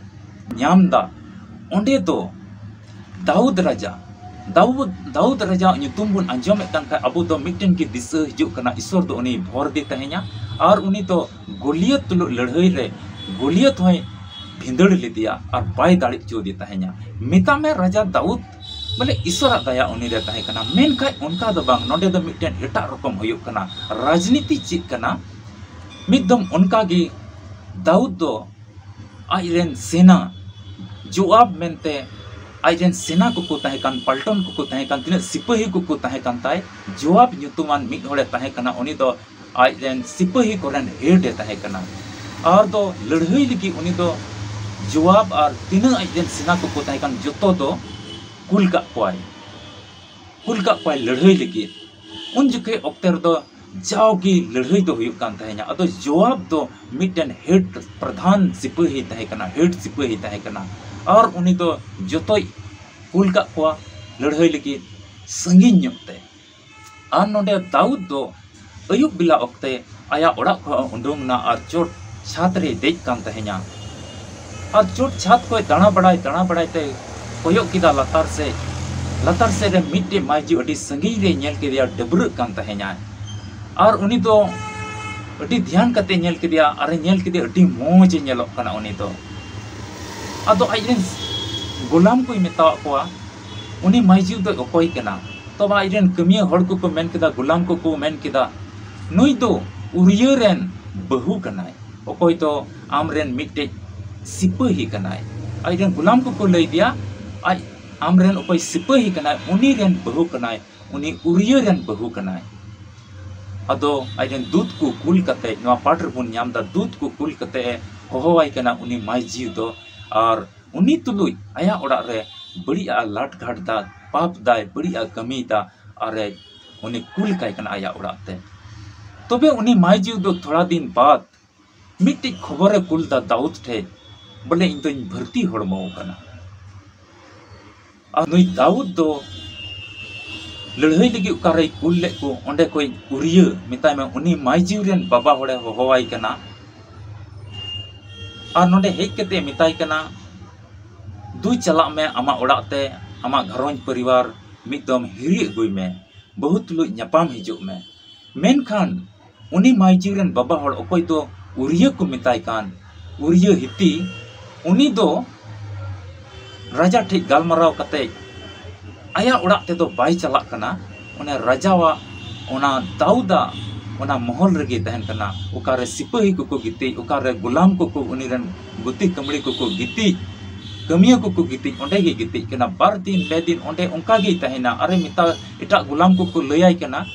ᱧᱟᱢ ᱫᱟ, ᱚᱸᱰᱮ ᱫᱚ ᱫᱟᱣᱩᱫ ᱨᱟᱡᱟ, ᱫᱟᱣᱩᱫ, ᱫᱟᱣᱩᱫ ᱨᱟᱡᱟᱣᱟᱜ ᱧᱩᱛᱩᱢ ᱵᱚᱱ ᱟᱸᱡᱚᱢᱮᱫ ᱠᱟᱱ ᱠᱷᱟᱡ ᱟᱵᱚ ᱫᱚ ᱢᱤᱫᱴᱮᱱ ᱜᱮ ᱫᱤᱥᱟᱹ ᱦᱤᱡᱩᱜ ᱠᱟᱱᱟ, ᱤᱥᱚᱨ ᱫᱚ ᱩᱱᱤᱭ ᱵᱷᱚᱨ ᱫᱮ ᱛᱟᱦᱮᱸᱧᱟ ᱟᱨ ᱩᱱᱤ ᱫᱚ ᱜᱚᱞᱤᱭᱚᱛ ᱛᱩᱞᱩᱡ ᱞᱟᱹᱲᱦᱟᱹᱭ ᱨᱮ ᱜᱚᱞᱤᱭᱚᱛ ᱦᱚᱸᱭ ᱵᱷᱤᱸᱫᱟᱹᱲ ᱞᱮᱫᱮᱭᱟ ᱟᱨ ᱵᱟᱭ ᱫᱟᱲᱮ ᱦᱚᱪᱚ ᱫᱮ ᱛᱟᱦᱮᱸᱧᱟ᱾ ᱢᱮᱛᱟᱜ ᱢᱮ ᱨᱟᱡᱟ ᱫᱟᱣᱩᱫ, ᱵᱚᱞᱮ ᱤᱥᱚᱨᱟᱜ ᱫᱟᱭᱟ ᱩᱱᱤ ᱨᱮ ᱛᱟᱦᱮᱸ ᱠᱟᱱᱟ, ᱢᱮᱱᱠᱷᱟᱡ ᱚᱱᱠᱟ ᱫᱚ ᱵᱟᱝ, ᱱᱚᱰᱮ ᱫᱚ ᱢᱤᱫᱴᱮᱱ ᱮᱴᱟᱜ ᱨᱚᱠᱚᱢ ᱦᱩᱭᱩᱜ ᱠᱟᱱᱟ᱾ ᱨᱟᱡᱽᱱᱤᱛᱤ ᱪᱮᱫ ᱠᱟᱱᱟ? ᱢᱤᱫ ᱫᱚᱢ ᱚᱱᱠᱟ ᱜᱮ ᱫᱟᱣᱩᱫ ᱫᱚ ᱟᱡ ᱨᱮᱱ ᱥᱮᱱᱟ, ᱡᱳᱣᱟᱵ ᱢᱮᱱᱛᱮ ᱟᱡ ᱨᱮᱱ ᱥᱮᱱᱟ ᱠᱚᱠᱚ ᱛᱟᱦᱮᱸ ᱠᱟᱱ, ᱯᱟᱞᱴᱚᱱ ᱠᱚᱠᱚ ᱛᱟᱦᱮᱸ ᱠᱟᱱ, ᱛᱤᱱᱟᱹᱜ ᱥᱤᱯᱟᱹᱦᱤ ᱠᱚᱠᱚ ᱛᱟᱦᱮᱸ ᱠᱟᱱ ᱛᱟᱭ, ᱡᱳᱣᱟᱵ ᱧᱩᱛᱩᱢᱟᱱ ᱢᱤᱫ ᱦᱚᱲᱮ ᱛᱟᱦᱮᱸ ᱠᱟᱱᱟ, ᱩᱱᱤ ᱫᱚ ᱟᱡ ᱨᱮᱱ ᱥᱤᱯᱟᱹᱦᱤ ᱠᱚᱨᱮᱱ ᱦᱮᱰ ᱮ ᱛᱟᱦᱮᱸ ᱠᱟᱱᱟ᱾ ᱟᱨ ᱫᱚ ᱞᱟᱹᱲᱦᱟᱹᱭ ᱞᱟᱹᱜᱤᱫ ᱩᱱᱤ ᱫᱚ ᱡᱳᱣᱟᱵ ᱟᱨ ᱛᱤᱱᱟᱹᱜ ᱟᱡ ᱨᱮᱱ ᱥᱮᱱᱟ ᱠᱚᱠᱚ ᱛᱟᱦᱮᱸ ᱠᱟᱱ ᱡᱚᱛᱚ ᱫᱚ ᱠᱩᱞ ᱠᱟᱜ ᱠᱚᱣᱟᱭ, ᱠᱩᱞ ᱠᱟᱜ ᱠᱚᱣᱟᱭ ᱞᱟᱹᱲᱦᱟᱹᱭ ᱞᱟᱹᱜᱤᱫ᱾ ᱩᱱ ᱡᱚᱠᱷᱮᱡ ᱚᱠᱛᱮ ᱨᱮᱫᱚ ᱡᱟᱣᱜᱮ ᱞᱟᱹᱲᱦᱟᱹᱭ ᱫᱚ ᱦᱩᱭᱩᱜ ᱠᱟᱱ ᱛᱟᱦᱮᱸᱱᱟ᱾ ᱟᱫᱚ ᱡᱳᱣᱟᱵ ᱫᱚ ᱢᱤᱫᱴᱮᱱ ᱦᱮᱰ ᱯᱨᱚᱫᱷᱟᱱ ᱥᱤᱯᱟᱹᱦᱤ ᱛᱟᱦᱮᱸ ᱠᱟᱱᱟ, ᱦᱮᱰ ᱥᱤᱯᱟᱹᱦᱤ ᱛᱟᱦᱮᱸ ᱠᱟᱱᱟ, ᱟᱨ ᱩᱱᱤ ᱫᱚ ᱡᱚᱛᱚᱭ ᱠᱩᱞ ᱠᱟᱜ ᱠᱚᱣᱟ ᱞᱟᱹᱲᱦᱟᱹᱭ ᱞᱟᱹᱜᱤᱫ ᱥᱟᱺᱜᱤᱧ ᱧᱚᱜ ᱛᱮ᱾ ᱟᱨ ᱱᱚᱰᱮ ᱫᱟᱣᱩᱫ ᱫᱚ ᱟᱹᱭᱩᱵ ᱵᱮᱞᱟ ᱚᱠᱛᱮ ᱟᱭᱟᱜ ᱚᱲᱟᱜ ᱠᱷᱚᱱ ᱩᱰᱩᱝ ᱮᱱᱟ ᱟᱨ ᱪᱚᱴ ᱪᱷᱟᱛ ᱨᱮᱭ ᱫᱮᱡ ᱠᱟᱱ ᱛᱟᱦᱮᱸᱧᱟ᱾ ᱟᱨ ᱪᱚᱴ ᱪᱷᱟᱛ ᱠᱷᱚᱱ ᱫᱟᱬᱟ ᱵᱟᱲᱟᱭ, ᱫᱟᱬᱟ ᱵᱟᱲᱟᱭ ᱛᱮ ᱠᱚᱭᱚᱜ ᱠᱮᱫᱟ ᱞᱟᱛᱟᱨ ᱥᱮᱫ᱾ ᱞᱟᱛᱟᱨ ᱥᱮᱫ ᱨᱮ ᱢᱤᱫᱴᱮᱡ ᱢᱟᱹᱭᱡᱩ ᱟᱹᱰᱤ ᱥᱟᱺᱜᱤᱧ ᱨᱮᱭ ᱧᱮᱞ ᱠᱮᱫᱮᱭᱟ, ᱰᱟᱹᱵᱽᱨᱟᱹᱜ ᱠᱟᱱ ᱛᱟᱦᱮᱸᱧᱟᱭ᱾ ᱟᱨ ᱩᱱᱤ ᱫᱚ ᱟᱹᱰᱤ ᱫᱷᱮᱭᱟᱱ ᱠᱟᱛᱮ ᱧᱮᱞ ᱠᱮᱫᱮᱭᱟ ᱟᱨᱮ ᱧᱮᱞ ᱠᱮᱫᱮᱭᱟ ᱟᱹᱰᱤ ᱢᱚᱡᱽ ᱮ ᱧᱮᱞᱚᱜ ᱠᱟᱱᱟ ᱩᱱᱤ ᱫᱚ᱾ ᱟᱫᱚ ᱟᱡ ᱨᱮᱱ ᱜᱳᱞᱟᱢ ᱠᱚᱭ ᱢᱮᱛᱟᱣᱟᱫ ᱠᱚᱣᱟ, "ᱩᱱᱤ ᱢᱟᱹᱭᱡᱩ ᱫᱚᱭ ᱚᱠᱚᱭ ᱠᱟᱱᱟ?" ᱛᱚᱵᱮ ᱟᱡ ᱨᱮᱱ ᱠᱟᱹᱢᱤᱭᱟᱹ ᱦᱚᱲ ᱠᱚᱠᱚ ᱢᱮᱱ ᱠᱮᱫᱟ, ᱜᱩᱞᱟᱢ ᱠᱚᱠᱚ ᱢᱮᱱ ᱠᱮᱫᱟ, ᱱᱩᱭ ᱫᱚ ᱩᱨᱤᱭᱟᱹ ᱨᱮᱱ ᱵᱟᱹᱦᱩ ᱠᱟᱱᱟᱭ, ᱚᱠᱚᱭ ᱫᱚ ᱟᱢ ᱨᱮᱱ ᱢᱤᱫᱴᱮᱡ ᱥᱤᱯᱟᱹᱦᱤ ᱠᱟᱱᱟᱭ᱾ ᱟᱡ ᱨᱮᱱ ᱜᱩᱞᱟᱢ ᱠᱚᱠᱚ ᱞᱟᱹᱭ ᱫᱮᱭᱟ, ᱟᱡ ᱟᱢ ᱨᱮᱱ ᱚᱠᱚᱭ ᱥᱤᱯᱟᱹᱦᱤ ᱠᱟᱱᱟᱭ, ᱩᱱᱤ ᱨᱮᱱ ᱵᱟᱹᱦᱩ ᱠᱟᱱᱟᱭ, ᱩᱱᱤ ᱩᱨᱤᱭᱟᱹ ᱨᱮᱱ ᱵᱟᱹᱦᱩ ᱠᱟᱱᱟᱭ᱾ ᱟᱫᱚ ᱟᱡ ᱨᱮᱱ ᱫᱩᱛ ᱠᱚ ᱠᱩᱞ ᱠᱟᱛᱮ, ᱱᱚᱣᱟ ᱯᱟᱴ ᱨᱮᱵᱚᱱ ᱧᱟᱢ ᱮᱫᱟ, ᱫᱩᱛ ᱠᱚ ᱠᱩᱞ ᱠᱟᱛᱮ ᱮ ᱦᱚᱦᱚᱣᱟᱭ ᱠᱟᱱᱟ ᱩᱱᱤ ᱢᱟᱹᱭᱡᱤᱣ ᱫᱚ, ᱟᱨ ᱩᱱᱤ ᱛᱩᱞᱩᱡ ᱟᱭᱟᱜ ᱚᱲᱟᱜ ᱨᱮ ᱵᱟᱹᱲᱤᱡ ᱟᱜ ᱞᱟᱴ ᱜᱷᱟᱴ ᱫᱟ, ᱯᱟᱯ ᱫᱟᱭ, ᱵᱟᱹᱲᱤᱡ ᱟᱜ ᱠᱟᱹᱢᱤᱭᱮᱫᱟ, ᱟᱨ ᱮ ᱩᱱᱤ ᱠᱩᱞ ᱠᱟᱭ ᱠᱟᱱᱟ ᱟᱭᱟᱜ ᱚᱲᱟᱜ ᱛᱮ᱾ ᱛᱚᱵᱮ ᱩᱱᱤ ᱢᱟᱹᱭᱡᱤᱣ ᱫᱚ ᱛᱷᱚᱲᱟ ᱫᱤᱱ ᱵᱟᱫ ᱢᱤᱫᱴᱤᱡ ᱠᱷᱚᱵᱚᱨᱮ ᱠᱩᱞ ᱫᱟ ᱫᱟᱣᱩᱫ ᱴᱷᱮᱡ, ᱵᱚᱞᱮ, ᱤᱧ ᱫᱚᱧ ᱵᱷᱟᱹᱨᱛᱤ ᱦᱚᱲᱢᱚ ᱟᱠᱟᱱᱟ᱾ ᱟᱨ ᱱᱩᱭ ᱫᱟᱣᱩᱫ ᱫᱚ ᱞᱟᱹᱲᱦᱟᱹᱭ ᱞᱟᱹᱜᱤᱫ ᱚᱠᱟᱨᱮᱭ ᱠᱩᱞ ᱞᱮᱫ ᱠᱚ, ᱚᱸᱰᱮ ᱠᱷᱚᱡ ᱩᱨᱤᱭᱟᱹ, ᱢᱮᱛᱟᱭ ᱢᱮ, ᱩᱱᱤ ᱢᱟᱹᱭᱡᱤᱣ ᱨᱮᱱ ᱵᱟᱵᱟ ᱦᱚᱲᱮ ᱦᱚᱦᱚᱣᱟᱭ ᱠᱟᱱᱟ᱾ ᱟᱨ ᱱᱚᱰᱮ ᱦᱮᱡ ᱠᱟᱛᱮ ᱢᱮᱛᱟᱭ ᱠᱟᱱᱟ, ᱫᱩ ᱪᱟᱞᱟᱜ ᱢᱮ ᱟᱢᱟᱜ ᱚᱲᱟᱜ ᱛᱮ, ᱟᱢᱟᱜ ᱜᱷᱟᱨᱚᱸᱡᱽ ᱯᱚᱨᱤᱵᱟᱨ ᱢᱤᱫ ᱫᱚᱢ ᱦᱤᱨᱤ ᱟᱹᱜᱩᱭ ᱢᱮ, ᱵᱟᱹᱦᱩ ᱛᱩᱞᱩᱡ ᱧᱟᱯᱟᱢ ᱦᱤᱡᱩᱜ ᱢᱮ᱾ ᱢᱮᱱᱠᱷᱟᱱ ᱩᱱᱤ ᱢᱟᱹᱭᱡᱤᱣ ᱨᱮᱱ ᱵᱟᱵᱟ ᱦᱚᱲ, ᱚᱠᱚᱭ ᱫᱚ ᱩᱨᱤᱭᱟᱹ ᱠᱚ ᱢᱮᱛᱟᱭ ᱠᱟᱱ, ᱩᱨᱤᱭᱟᱹ ᱦᱤᱛᱤ, ᱩᱱᱤ ᱫᱚ ᱨᱟᱡᱟ ᱴᱷᱮᱡ ᱜᱟᱞᱢᱟᱨᱟᱣ ᱠᱟᱛᱮ ᱟᱭᱟᱜ ᱚᱲᱟᱜ ᱛᱮᱫᱚ ᱵᱟᱭ ᱪᱟᱞᱟᱜ ᱠᱟᱱᱟ᱾ ᱚᱱᱮ ᱨᱟᱡᱟᱣᱟᱜ, ᱚᱱᱟ ᱫᱟᱣᱩᱫᱟᱜ ᱚᱱᱟ ᱢᱚᱦᱚᱞ ᱨᱮᱜᱮ ᱛᱟᱦᱮᱱ ᱠᱟᱱᱟ᱾ ᱚᱠᱟᱨᱮ ᱥᱤᱯᱟᱹᱦᱤ ᱠᱚᱠᱚ ᱜᱤᱛᱤᱡ, ᱚᱠᱟᱨᱮ ᱜᱩᱞᱟᱢ ᱠᱚᱠᱚ, ᱩᱱᱤ ᱨᱮᱱ ᱜᱩᱛᱤ ᱠᱟᱹᱢᱲᱤ ᱠᱚᱠᱚ ᱜᱤᱛᱤᱡ, ᱠᱟᱹᱢᱤᱭᱟᱹ ᱠᱚᱠᱚ ᱜᱤᱛᱤᱡ, ᱚᱸᱰᱮ ᱜᱮ ᱜᱤᱛᱤᱡ ᱠᱟᱱᱟ᱾ ᱵᱟᱨ ᱫᱤᱱ ᱯᱮ ᱫᱤᱱ ᱚᱸᱰᱮ ᱚᱱᱠᱟ ᱜᱮᱭ ᱛᱟᱦᱮᱱᱟ᱾ ᱟᱨᱮ ᱢᱮᱛᱟ, ᱮᱴᱟᱜ ᱜᱩᱞᱟᱢ ᱠᱚᱠᱚ ᱞᱟᱹᱭᱟᱭ ᱠᱟᱱᱟ,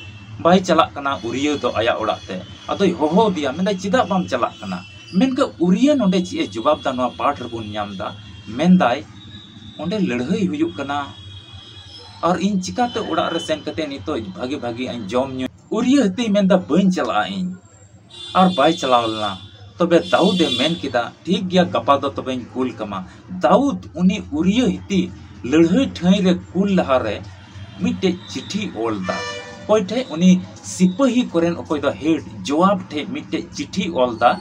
ᱵᱟᱭ ᱪᱟᱞᱟᱜ ᱠᱟᱱᱟ ᱩᱨᱤᱭᱟᱹ ᱫᱚ ᱟᱭᱟᱜ ᱚᱲᱟᱜ ᱛᱮ᱾ ᱟᱫᱚᱭ ᱦᱚᱦᱚ ᱟᱫᱮᱭᱟ, ᱢᱮᱱᱫᱟᱭ, ᱪᱮᱫᱟᱜ ᱵᱟᱢ ᱪᱟᱞᱟᱜ ᱠᱟᱱᱟ? ᱢᱮᱱᱠᱷᱟᱱ ᱩᱨᱤᱭᱟᱹ ᱱᱚᱰᱮ ᱪᱮᱫ ᱮ ᱡᱚᱵᱟᱵ ᱫᱟ, ᱱᱚᱣᱟ ᱯᱟᱴ ᱨᱮᱵᱚᱱ ᱧᱟᱢ ᱫᱟ, ᱢᱮᱱᱫᱟᱭ, ᱚᱸᱰᱮ ᱞᱟᱹᱲᱦᱟᱹᱭ ᱦᱩᱭᱩᱜ ᱠᱟᱱᱟ, ᱟᱨ ᱤᱧ ᱪᱤᱠᱟᱛᱮ ᱚᱲᱟᱜ ᱨᱮ ᱥᱮᱱ ᱠᱟᱛᱮ ᱱᱤᱛᱚᱜ ᱵᱷᱟᱜᱮ ᱵᱷᱟᱜᱮ ᱤᱧ ᱡᱚᱢ ᱧᱩ? ᱩᱨᱤᱭᱟᱹ ᱦᱤᱛᱤᱭ ᱢᱮᱱᱫᱟ, ᱵᱟᱹᱧ ᱪᱟᱞᱟᱜᱼᱟ ᱤᱧ, ᱟᱨ ᱵᱟᱭ ᱪᱟᱞᱟᱣ ᱞᱮᱱᱟ᱾ ᱛᱚᱵᱮ ᱫᱟᱣᱩᱫ ᱮ ᱢᱮᱱ ᱠᱮᱫᱟ, ᱴᱷᱤᱠ ᱜᱮᱭᱟ, ᱜᱟᱯᱟ ᱫᱚ ᱛᱚᱵᱮᱧ ᱠᱩᱞ ᱠᱟᱢᱟ᱾ ᱫᱟᱣᱩᱫ ᱩᱱᱤ ᱩᱨᱤᱭᱟᱹ ᱦᱤᱛᱤ ᱞᱟᱹᱲᱦᱟᱹᱭ ᱴᱷᱟᱹᱭ ᱨᱮ ᱠᱩᱞ ᱞᱟᱦᱟᱨᱮ ᱢᱤᱫᱴᱮᱡ ᱪᱤᱴᱷᱤ ᱚᱞ ᱫᱟ᱾ ᱚᱠᱚᱭ ᱴᱷᱮᱡ? ᱩᱱᱤ ᱥᱤᱯᱟᱹᱦᱤ ᱠᱚᱨᱮᱱ ᱚᱠᱚᱭ ᱫᱚ ᱦᱮᱰ ᱡᱳᱣᱟᱵ ᱴᱷᱮᱡ ᱢᱤᱫᱴᱮᱡ ᱪᱤᱴᱷᱤ ᱚᱞ ᱫᱟ,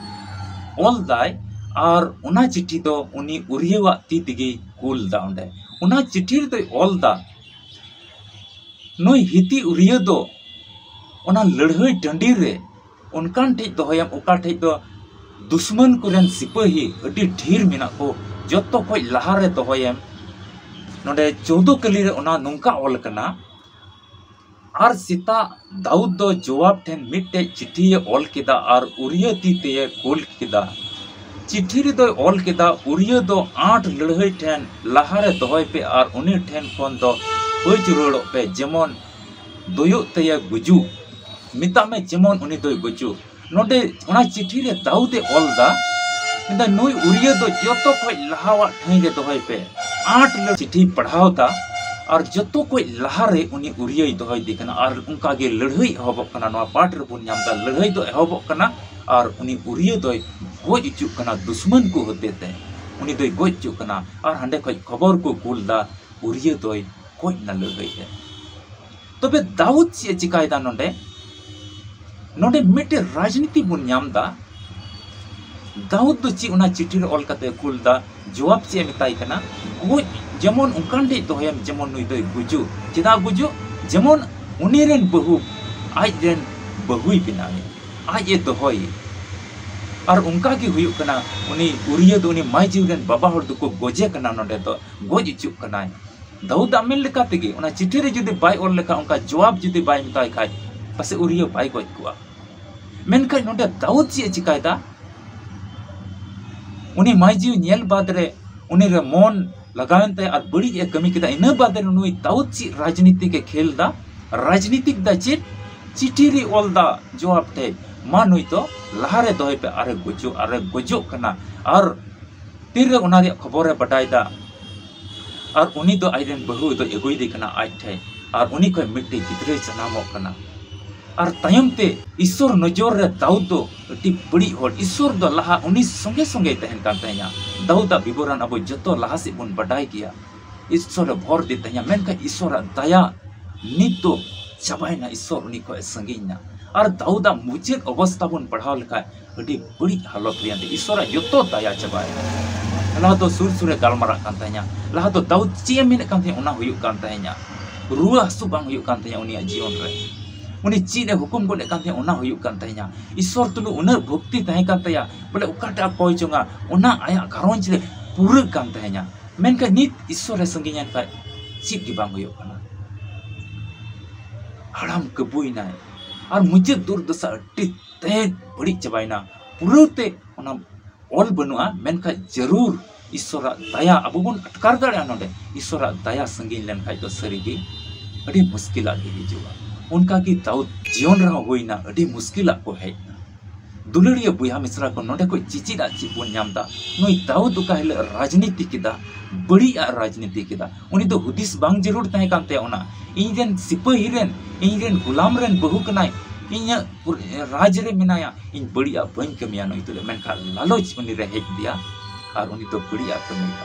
ᱚᱞ ᱫᱟᱭ᱾ ᱟᱨ ᱚᱱᱟ ᱪᱤᱴᱷᱤ ᱫᱚ ᱩᱱᱤ ᱩᱨᱤᱭᱟᱹᱣᱟᱜ ᱛᱤ ᱛᱮᱜᱮᱭ ᱠᱩᱞ ᱫᱟ ᱚᱸᱰᱮ᱾ ᱚᱱᱟ ᱪᱤᱴᱷᱤ ᱨᱮᱫᱚᱭ ᱚᱞ ᱫᱟ, ᱱᱩᱭ ᱦᱤᱛᱤ ᱩᱨᱤᱭᱟᱹ ᱫᱚ ᱚᱱᱟ ᱞᱟᱹᱲᱦᱟᱹᱭ ᱴᱟᱺᱰᱤ ᱨᱮ ᱚᱱᱠᱟᱱ ᱴᱷᱮᱡ ᱫᱚᱦᱚᱭᱮᱢ, ᱚᱠᱟ ᱴᱷᱮᱡ ᱫᱚ ᱫᱩᱥᱢᱟᱱ ᱠᱚᱨᱮᱱ ᱥᱤᱯᱟᱹᱦᱤ ᱟᱹᱰᱤ ᱰᱷᱮᱨ ᱢᱮᱱᱟᱜ ᱠᱚ, ᱡᱚᱛᱚ ᱠᱷᱚᱡ ᱞᱟᱦᱟᱨᱮ ᱫᱚᱦᱚᱭᱮᱢ᱾ ᱱᱚᱰᱮ ᱪᱳᱫᱚ ᱠᱟᱹᱞᱤ ᱨᱮ ᱚᱱᱟ ᱱᱚᱝᱠᱟ ᱚᱞ ᱠᱟᱱᱟ, ᱟᱨ ᱥᱮᱛᱟᱜ ᱫᱟᱣᱩᱫ ᱫᱚ ᱡᱳᱣᱟᱵ ᱴᱷᱮᱱ ᱢᱤᱫᱴᱮᱡ ᱪᱤᱴᱷᱤᱭᱮ ᱚᱞ ᱠᱮᱫᱟ ᱟᱨ ᱩᱨᱤᱭᱟᱹ ᱛᱤ ᱛᱮᱭᱮ ᱠᱩᱞ ᱠᱮᱫᱟ᱾ ᱪᱤᱴᱷᱤ ᱨᱮᱫᱚᱭ ᱚᱞ ᱠᱮᱫᱟ, ᱩᱨᱤᱭᱟᱹ ᱫᱚ ᱟᱸᱴ ᱞᱟᱹᱲᱦᱟᱹᱭ ᱴᱷᱮᱱ ᱞᱟᱦᱟᱨᱮ ᱫᱚᱦᱚᱭ ᱯᱮ ᱟᱨ ᱩᱱᱤ ᱴᱷᱮᱱ ᱠᱷᱚᱱ ᱫᱚ ᱯᱟᱹᱪ ᱨᱩᱣᱟᱹᱲᱚᱜ ᱯᱮ, ᱡᱮᱢᱚᱱ ᱫᱚᱭᱚᱜ ᱛᱮᱭᱮ ᱜᱩᱡᱩᱜ᱾ ᱢᱮᱛᱟᱜ ᱢᱮ, ᱡᱮᱢᱚᱱ ᱩᱱᱤ ᱫᱚᱭ ᱜᱩᱡᱩᱜ᱾ ᱱᱚᱰᱮ ᱚᱱᱟ ᱪᱤᱴᱷᱤ ᱨᱮ ᱫᱟᱣᱩᱫ ᱮ ᱚᱞ ᱫᱟ, ᱢᱮᱱᱫᱟ, ᱱᱩᱭ ᱩᱨᱤᱭᱟᱹ ᱫᱚ ᱡᱚᱛᱚ ᱠᱷᱚᱡ ᱞᱟᱦᱟᱣᱟᱜ ᱴᱷᱟᱹᱭ ᱨᱮ ᱫᱚᱦᱚᱭ ᱯᱮ᱾ ᱟᱸᱴ ᱞᱮ ᱪᱤᱴᱷᱤᱭ ᱯᱟᱲᱦᱟᱣ ᱫᱟ ᱟᱨ ᱡᱚᱛᱚ ᱠᱷᱚᱡ ᱞᱟᱦᱟᱨᱮ ᱩᱱᱤ ᱩᱨᱤᱭᱟᱹᱭ ᱫᱚᱦᱚᱭ ᱫᱤ ᱠᱟᱱᱟ ᱟᱨ ᱚᱱᱠᱟ ᱜᱮ ᱞᱟᱹᱲᱦᱟᱹᱭ ᱮᱦᱚᱵᱚᱜ ᱠᱟᱱᱟ᱾ ᱱᱚᱣᱟ ᱯᱟᱴ ᱨᱮᱵᱚᱱ ᱧᱟᱢ ᱫᱟ, ᱞᱟᱹᱲᱦᱟᱹᱭ ᱫᱚ ᱮᱦᱚᱵᱚᱜ ᱠᱟᱱᱟ ᱟᱨ ᱩᱱᱤ ᱩᱨᱤᱭᱟᱹ ᱫᱚᱭ ᱜᱚᱡ ᱦᱚᱪᱚᱜ ᱠᱟᱱᱟ ᱫᱩᱥᱢᱟᱱ ᱠᱚ ᱦᱚᱛᱮ ᱛᱮ᱾ ᱩᱱᱤ ᱫᱚᱭ ᱜᱚᱡ ᱦᱚᱪᱚᱜ ᱠᱟᱱᱟ ᱟᱨ ᱦᱟᱸᱰᱮ ᱠᱷᱚᱡ ᱠᱷᱚᱵᱚᱨ ᱠᱚ ᱠᱩᱞ ᱫᱟ, ᱩᱨᱤᱭᱟᱹ ᱫᱚᱭ ᱜᱚᱡ ᱱᱟ ᱞᱟᱹᱲᱦᱟᱹᱭ ᱨᱮ᱾ ᱛᱚᱵᱮ ᱫᱟᱣᱩᱫ ᱪᱮᱫ ᱮ ᱪᱤᱠᱟᱭᱮᱫᱟ ᱱᱚᱰᱮ? ᱱᱚᱰᱮ ᱢᱤᱫᱴᱮᱡ ᱨᱟᱡᱽᱱᱤᱛᱤ ᱵᱚᱱ ᱧᱟᱢ ᱫᱟ᱾ ᱫᱟᱣᱩᱫ ᱫᱚ ᱪᱮᱫ ᱚᱱᱟ ᱪᱤᱴᱷᱤ ᱨᱮ ᱚᱞ ᱠᱟᱛᱮ ᱠᱩᱞ ᱫᱟ? ᱡᱳᱣᱟᱵ ᱪᱮᱫ ᱮ ᱢᱮᱛᱟᱭ ᱠᱟᱱᱟ? ᱜᱚᱡ, ᱡᱮᱢᱚᱱ ᱚᱱᱠᱟᱱ ᱴᱷᱮᱡ ᱫᱚᱦᱚᱭᱮᱢ ᱡᱮᱢᱚᱱ ᱱᱩᱭ ᱫᱚᱭ ᱜᱩᱡᱩᱜ᱾ ᱪᱮᱫᱟᱜ ᱜᱩᱡᱩᱜ? ᱡᱮᱢᱚᱱ ᱩᱱᱤ ᱨᱮᱱ ᱵᱟᱹᱦᱩ ᱟᱡ ᱨᱮᱱ ᱵᱟᱹᱦᱩᱭ ᱵᱮᱱᱟᱣᱮ, ᱟᱡ ᱮ ᱫᱚᱦᱚᱭᱮ᱾ ᱟᱨ ᱚᱱᱠᱟ ᱜᱮ ᱦᱩᱭᱩᱜ ᱠᱟᱱᱟ, ᱩᱱᱤ ᱩᱨᱤᱭᱟᱹ ᱫᱚ ᱩᱱᱤ ᱢᱟᱹᱭᱡᱩ ᱨᱮᱱ ᱵᱟᱵᱟ ᱦᱚᱲ ᱫᱚᱠᱚ ᱜᱚᱡᱮ ᱠᱟᱱᱟ, ᱱᱚᱰᱮ ᱫᱚ ᱜᱚᱡ ᱦᱚᱪᱚᱜ ᱠᱟᱱᱟᱭ᱾ ᱫᱟᱣᱩᱫ ᱟᱜ ᱢᱮᱱ ᱞᱮᱠᱟ ᱛᱮᱜᱮ ᱚᱱᱟ ᱪᱤᱴᱷᱤ ᱨᱮ ᱡᱩᱫᱤ ᱵᱟᱭ ᱚᱞ ᱞᱮᱠᱷᱟᱱ, ᱚᱱᱠᱟ ᱡᱳᱣᱟᱵ ᱡᱩᱫᱤ ᱵᱟᱭ ᱢᱮᱛᱟᱭ ᱠᱷᱟᱡ, ᱯᱟᱥᱮ ᱩᱨᱤᱭᱟᱹ ᱵᱟᱭ ᱜᱚᱡ ᱠᱚᱜᱼᱟ᱾ ᱢᱮᱱᱠᱷᱟᱱ ᱱᱚᱰᱮ ᱫᱟᱣᱩᱫ ᱪᱮᱫ ᱮ ᱪᱤᱠᱟᱭᱮᱫᱟ? ᱩᱱᱤ ᱢᱟᱹᱭᱡᱩ ᱧᱮᱞ ᱵᱟᱫ ᱨᱮ ᱩᱱᱤ ᱨᱮ ᱢᱚᱱ ᱞᱟᱜᱟᱣᱮᱱ ᱛᱟᱭᱟ ᱟᱨ ᱵᱟᱹᱲᱤᱡ ᱮ ᱠᱟᱹᱢᱤ ᱠᱮᱫᱟ᱾ ᱤᱱᱟᱹ ᱵᱟᱫ ᱨᱮ ᱱᱩᱭ ᱫᱟᱣᱩᱫ ᱪᱮᱫ ᱨᱟᱡᱽᱱᱤᱛᱤ ᱜᱮ ᱠᱷᱮᱞ ᱫᱟ? ᱨᱟᱡᱽᱱᱤᱛᱤᱠ ᱫᱟ ᱪᱮᱫ? ᱪᱤᱴᱷᱤ ᱨᱮ ᱚᱞ ᱫᱟ ᱡᱳᱣᱟᱵ ᱴᱷᱮᱡ, ᱢᱟ ᱱᱩᱭ ᱫᱚ ᱞᱟᱦᱟᱨᱮ ᱫᱚᱦᱚᱭ ᱯᱮ, ᱟᱨᱮ ᱜᱚᱡᱚᱜ, ᱟᱨᱮ ᱜᱚᱡᱚᱜ ᱠᱟᱱᱟ᱾ ᱟᱨ ᱛᱤᱱᱨᱮ ᱚᱱᱟ ᱨᱮᱭᱟᱜ ᱠᱷᱚᱵᱚᱨᱮ ᱵᱟᱰᱟᱭ ᱫᱟ, ᱟᱨ ᱩᱱᱤ ᱫᱚ ᱟᱡᱨᱮᱱ ᱵᱟᱹᱦᱩ ᱫᱚᱭ ᱟᱹᱜᱩᱭᱮᱫᱮ ᱠᱟᱱᱟ ᱟᱡ ᱴᱷᱮᱡ, ᱟᱨ ᱩᱱᱤ ᱠᱷᱚᱡ ᱢᱤᱫᱴᱮᱡ ᱜᱤᱫᱽᱨᱟᱹᱭ ᱡᱟᱱᱟᱢᱚᱜ ᱠᱟᱱᱟ᱾ ᱟᱨ ᱛᱟᱭᱚᱢ ᱛᱮ ᱤᱥᱥᱚᱨ ᱱᱚᱡᱚᱨ ᱨᱮ ᱫᱟᱣᱩᱫ ᱫᱚ ᱟᱹᱰᱤ ᱵᱟᱹᱲᱤᱡ ᱦᱚᱲ᱾ ᱤᱥᱥᱚᱨ ᱫᱚ ᱞᱟᱦᱟ ᱩᱱᱤ ᱥᱚᱸᱜᱮ ᱥᱚᱸᱜᱮᱭ ᱛᱟᱦᱮᱱ ᱠᱟᱱ ᱛᱟᱦᱮᱸᱱᱟ᱾ ᱫᱟᱣᱩᱫᱟᱜ ᱵᱤᱵᱚᱨᱚᱱ ᱟᱵᱚ ᱡᱚᱛᱚ ᱞᱟᱦᱟ ᱥᱮᱫ ᱵᱚᱱ ᱵᱟᱰᱟᱭ ᱜᱮᱭᱟ᱾ ᱤᱥᱥᱚᱨᱮ ᱵᱷᱚᱨ ᱫᱮ ᱛᱟᱦᱮᱸᱱᱟ, ᱢᱮᱱᱠᱷᱟᱱ ᱤᱥᱥᱚᱨᱟᱜ ᱫᱟᱭᱟ ᱱᱤᱛ ᱫᱚ ᱪᱟᱵᱟᱭᱮᱱᱟ᱾ ᱤᱥᱥᱚᱨ ᱩᱱᱤ ᱠᱷᱚᱡ ᱮ ᱥᱟᱺᱜᱤᱧ ᱮᱱᱟ᱾ ᱟᱨ ᱫᱟᱣᱩᱫᱟᱜ ᱢᱩᱪᱟᱹᱫ ᱚᱵᱚᱥᱛᱟ ᱵᱚᱱ ᱯᱟᱲᱦᱟᱣ ᱞᱮᱠᱷᱟᱡ, ᱟᱹᱰᱤ ᱵᱟᱹᱲᱤᱡ ᱦᱟᱞᱚᱛ ᱦᱩᱭᱮᱱ ᱛᱟᱭᱟ᱾ ᱤᱥᱥᱚᱨᱟᱜ ᱡᱚᱛᱚ ᱫᱟᱭᱟ ᱪᱟᱵᱟᱭᱮᱱᱟ᱾ ᱞᱟᱦᱟ ᱫᱚ ᱥᱩᱨ ᱥᱩᱨᱮ ᱜᱟᱞᱢᱟᱨᱟᱜ ᱠᱟᱱ ᱛᱟᱦᱮᱸᱱᱟ᱾ ᱞᱟᱦᱟ ᱫᱚ ᱫᱟᱣᱩᱫ ᱪᱮᱫ ᱮ ᱢᱮᱱᱮᱫ ᱠᱟᱱ ᱛᱟᱦᱮᱸᱱᱟ, ᱚᱱᱟ ᱦᱩᱭᱩᱜ ᱠᱟᱱ ᱛᱟᱦᱮᱸᱱᱟ᱾ ᱨᱩᱣᱟᱹ ᱦᱟᱹᱥᱩ ᱵᱟᱝ ᱦᱩᱭᱩᱜ ᱠᱟᱱ ᱛᱟᱦᱮᱸᱱᱟ ᱩᱱᱤᱭᱟᱜ ᱡᱤᱭᱚᱱ ᱨᱮ᱾ ᱩᱱᱤ ᱪᱮᱫ ᱮ ᱦᱩᱠᱩᱢ ᱜᱚᱫ ᱮᱫ ᱠᱟᱱ ᱛᱟᱦᱮᱸᱱᱟ, ᱚᱱᱟ ᱦᱩᱭᱩᱜ ᱠᱟᱱ ᱛᱟᱦᱮᱸᱱᱟ᱾ ᱤᱥᱥᱚᱨ ᱛᱩᱞᱩᱡ ᱩᱱᱟᱹᱜ ᱵᱷᱚᱠᱛᱤ ᱛᱟᱦᱮᱸ ᱠᱟᱱ ᱛᱟᱭᱟ, ᱵᱚᱞᱮ ᱚᱠᱟᱴᱟᱜ ᱠᱚᱭ ᱡᱚᱝᱟ, ᱚᱱᱟ ᱟᱭᱟᱜ ᱜᱷᱟᱨᱚᱸᱡᱽ ᱨᱮ ᱯᱩᱨᱟᱹᱜ ᱠᱟᱱ ᱛᱟᱦᱮᱸᱱᱟ᱾ ᱢᱮᱱᱠᱷᱟᱱ ᱱᱤᱛ ᱤᱥᱥᱚᱨᱮ ᱥᱟᱺᱜᱤᱧ ᱮᱱ ᱠᱷᱟᱡ ᱪᱮᱫ ᱜᱮ ᱵᱟᱝ ᱦᱩᱭᱩᱜ ᱠᱟᱱᱟ᱾ ᱦᱟᱲᱟᱢ ᱠᱟᱹᱵᱩᱭᱱᱟᱭ, ᱟᱨ ᱢᱩᱪᱟᱹᱫ ᱫᱩᱨᱫᱚᱥᱟ ᱟᱹᱰᱤ ᱛᱮᱫ ᱵᱟᱹᱲᱤᱡ ᱪᱟᱵᱟᱭᱮᱱᱟ᱾ ᱯᱩᱨᱟᱹᱣ ᱛᱮ ᱚᱱᱟ ᱚᱞ ᱵᱟᱹᱱᱩᱜᱼᱟ, ᱢᱮᱱᱠᱷᱟᱱ ᱡᱟᱹᱨᱩᱲ ᱤᱥᱥᱚᱨᱟᱜ ᱫᱟᱭᱟ ᱟᱵᱚ ᱵᱚᱱ ᱟᱴᱠᱟᱨ ᱫᱟᱲᱮᱭᱟᱜᱼᱟ᱾ ᱱᱚᱰᱮ ᱤᱥᱥᱚᱨᱟᱜ ᱫᱟᱭᱟ ᱥᱟᱺᱜᱤᱧ ᱞᱮᱱᱠᱷᱟᱡ ᱫᱚ ᱥᱟᱹᱨᱤᱜᱮ ᱟᱹᱰᱤ ᱢᱩᱥᱠᱤᱞᱟᱜ ᱜᱮ ᱦᱤᱡᱩᱜᱼᱟ᱾ ᱚᱱᱠᱟᱜᱮ ᱫᱟᱣᱩᱫ ᱡᱤᱭᱚᱱ ᱨᱮᱦᱚᱸ ᱦᱩᱭᱱᱟ, ᱟᱹᱰᱤ ᱢᱩᱥᱠᱤᱞᱟᱜ ᱠᱚ ᱦᱮᱡ ᱮᱱᱟ᱾ ᱫᱩᱞᱟᱹᱲᱤᱭᱟᱹ ᱵᱚᱭᱦᱟ ᱢᱤᱥᱨᱟ ᱠᱚ, ᱱᱚᱰᱮ ᱠᱷᱚᱡ ᱪᱮᱪᱮᱫ ᱟᱜ ᱪᱮᱫ ᱵᱚᱱ ᱧᱟᱢ ᱮᱫᱟ? ᱱᱩᱭ ᱫᱟᱣᱩᱫ ᱚᱠᱟ ᱦᱤᱞᱳᱜ ᱨᱟᱡᱽᱱᱤᱛᱤ ᱠᱮᱫᱟ, ᱵᱟᱹᱲᱤᱡ ᱟᱜ ᱨᱟᱡᱽᱱᱤᱛᱤ ᱠᱮᱫᱟ, ᱩᱱᱤ ᱫᱚ ᱦᱩᱫᱤᱥ ᱵᱟᱝ ᱡᱟᱹᱨᱩᱲ ᱛᱟᱦᱮᱸ ᱠᱟᱱ ᱛᱟᱭᱟ ᱚᱱᱟ, ᱤᱧ ᱨᱮᱱ ᱥᱤᱯᱟᱹᱦᱤ ᱨᱮᱱ, ᱤᱧ ᱨᱮᱱ ᱜᱩᱞᱟᱢ ᱨᱮᱱ ᱵᱟᱹᱦᱩ ᱠᱟᱱᱟᱭ, ᱤᱧᱟᱹᱜ ᱯᱩᱨ-, ᱨᱟᱡᱽ ᱨᱮ ᱢᱮᱱᱟᱭᱟ, ᱤᱧ ᱵᱟᱹᱲᱤᱡ ᱟᱜ ᱵᱟᱹᱧ ᱠᱟᱹᱢᱤᱭᱟ ᱱᱩᱭ ᱛᱩᱞᱩᱡ᱾ ᱢᱮᱱᱠᱷᱟᱱ ᱞᱟᱞᱚᱪ ᱩᱱᱤ ᱨᱮ ᱦᱮᱡ ᱟᱫᱮᱭᱟ ᱟᱨ ᱩᱱᱤ ᱫᱚ ᱵᱟᱹᱲᱤᱡ ᱟᱜ ᱠᱟᱹᱢᱤᱭᱮᱫᱟ᱾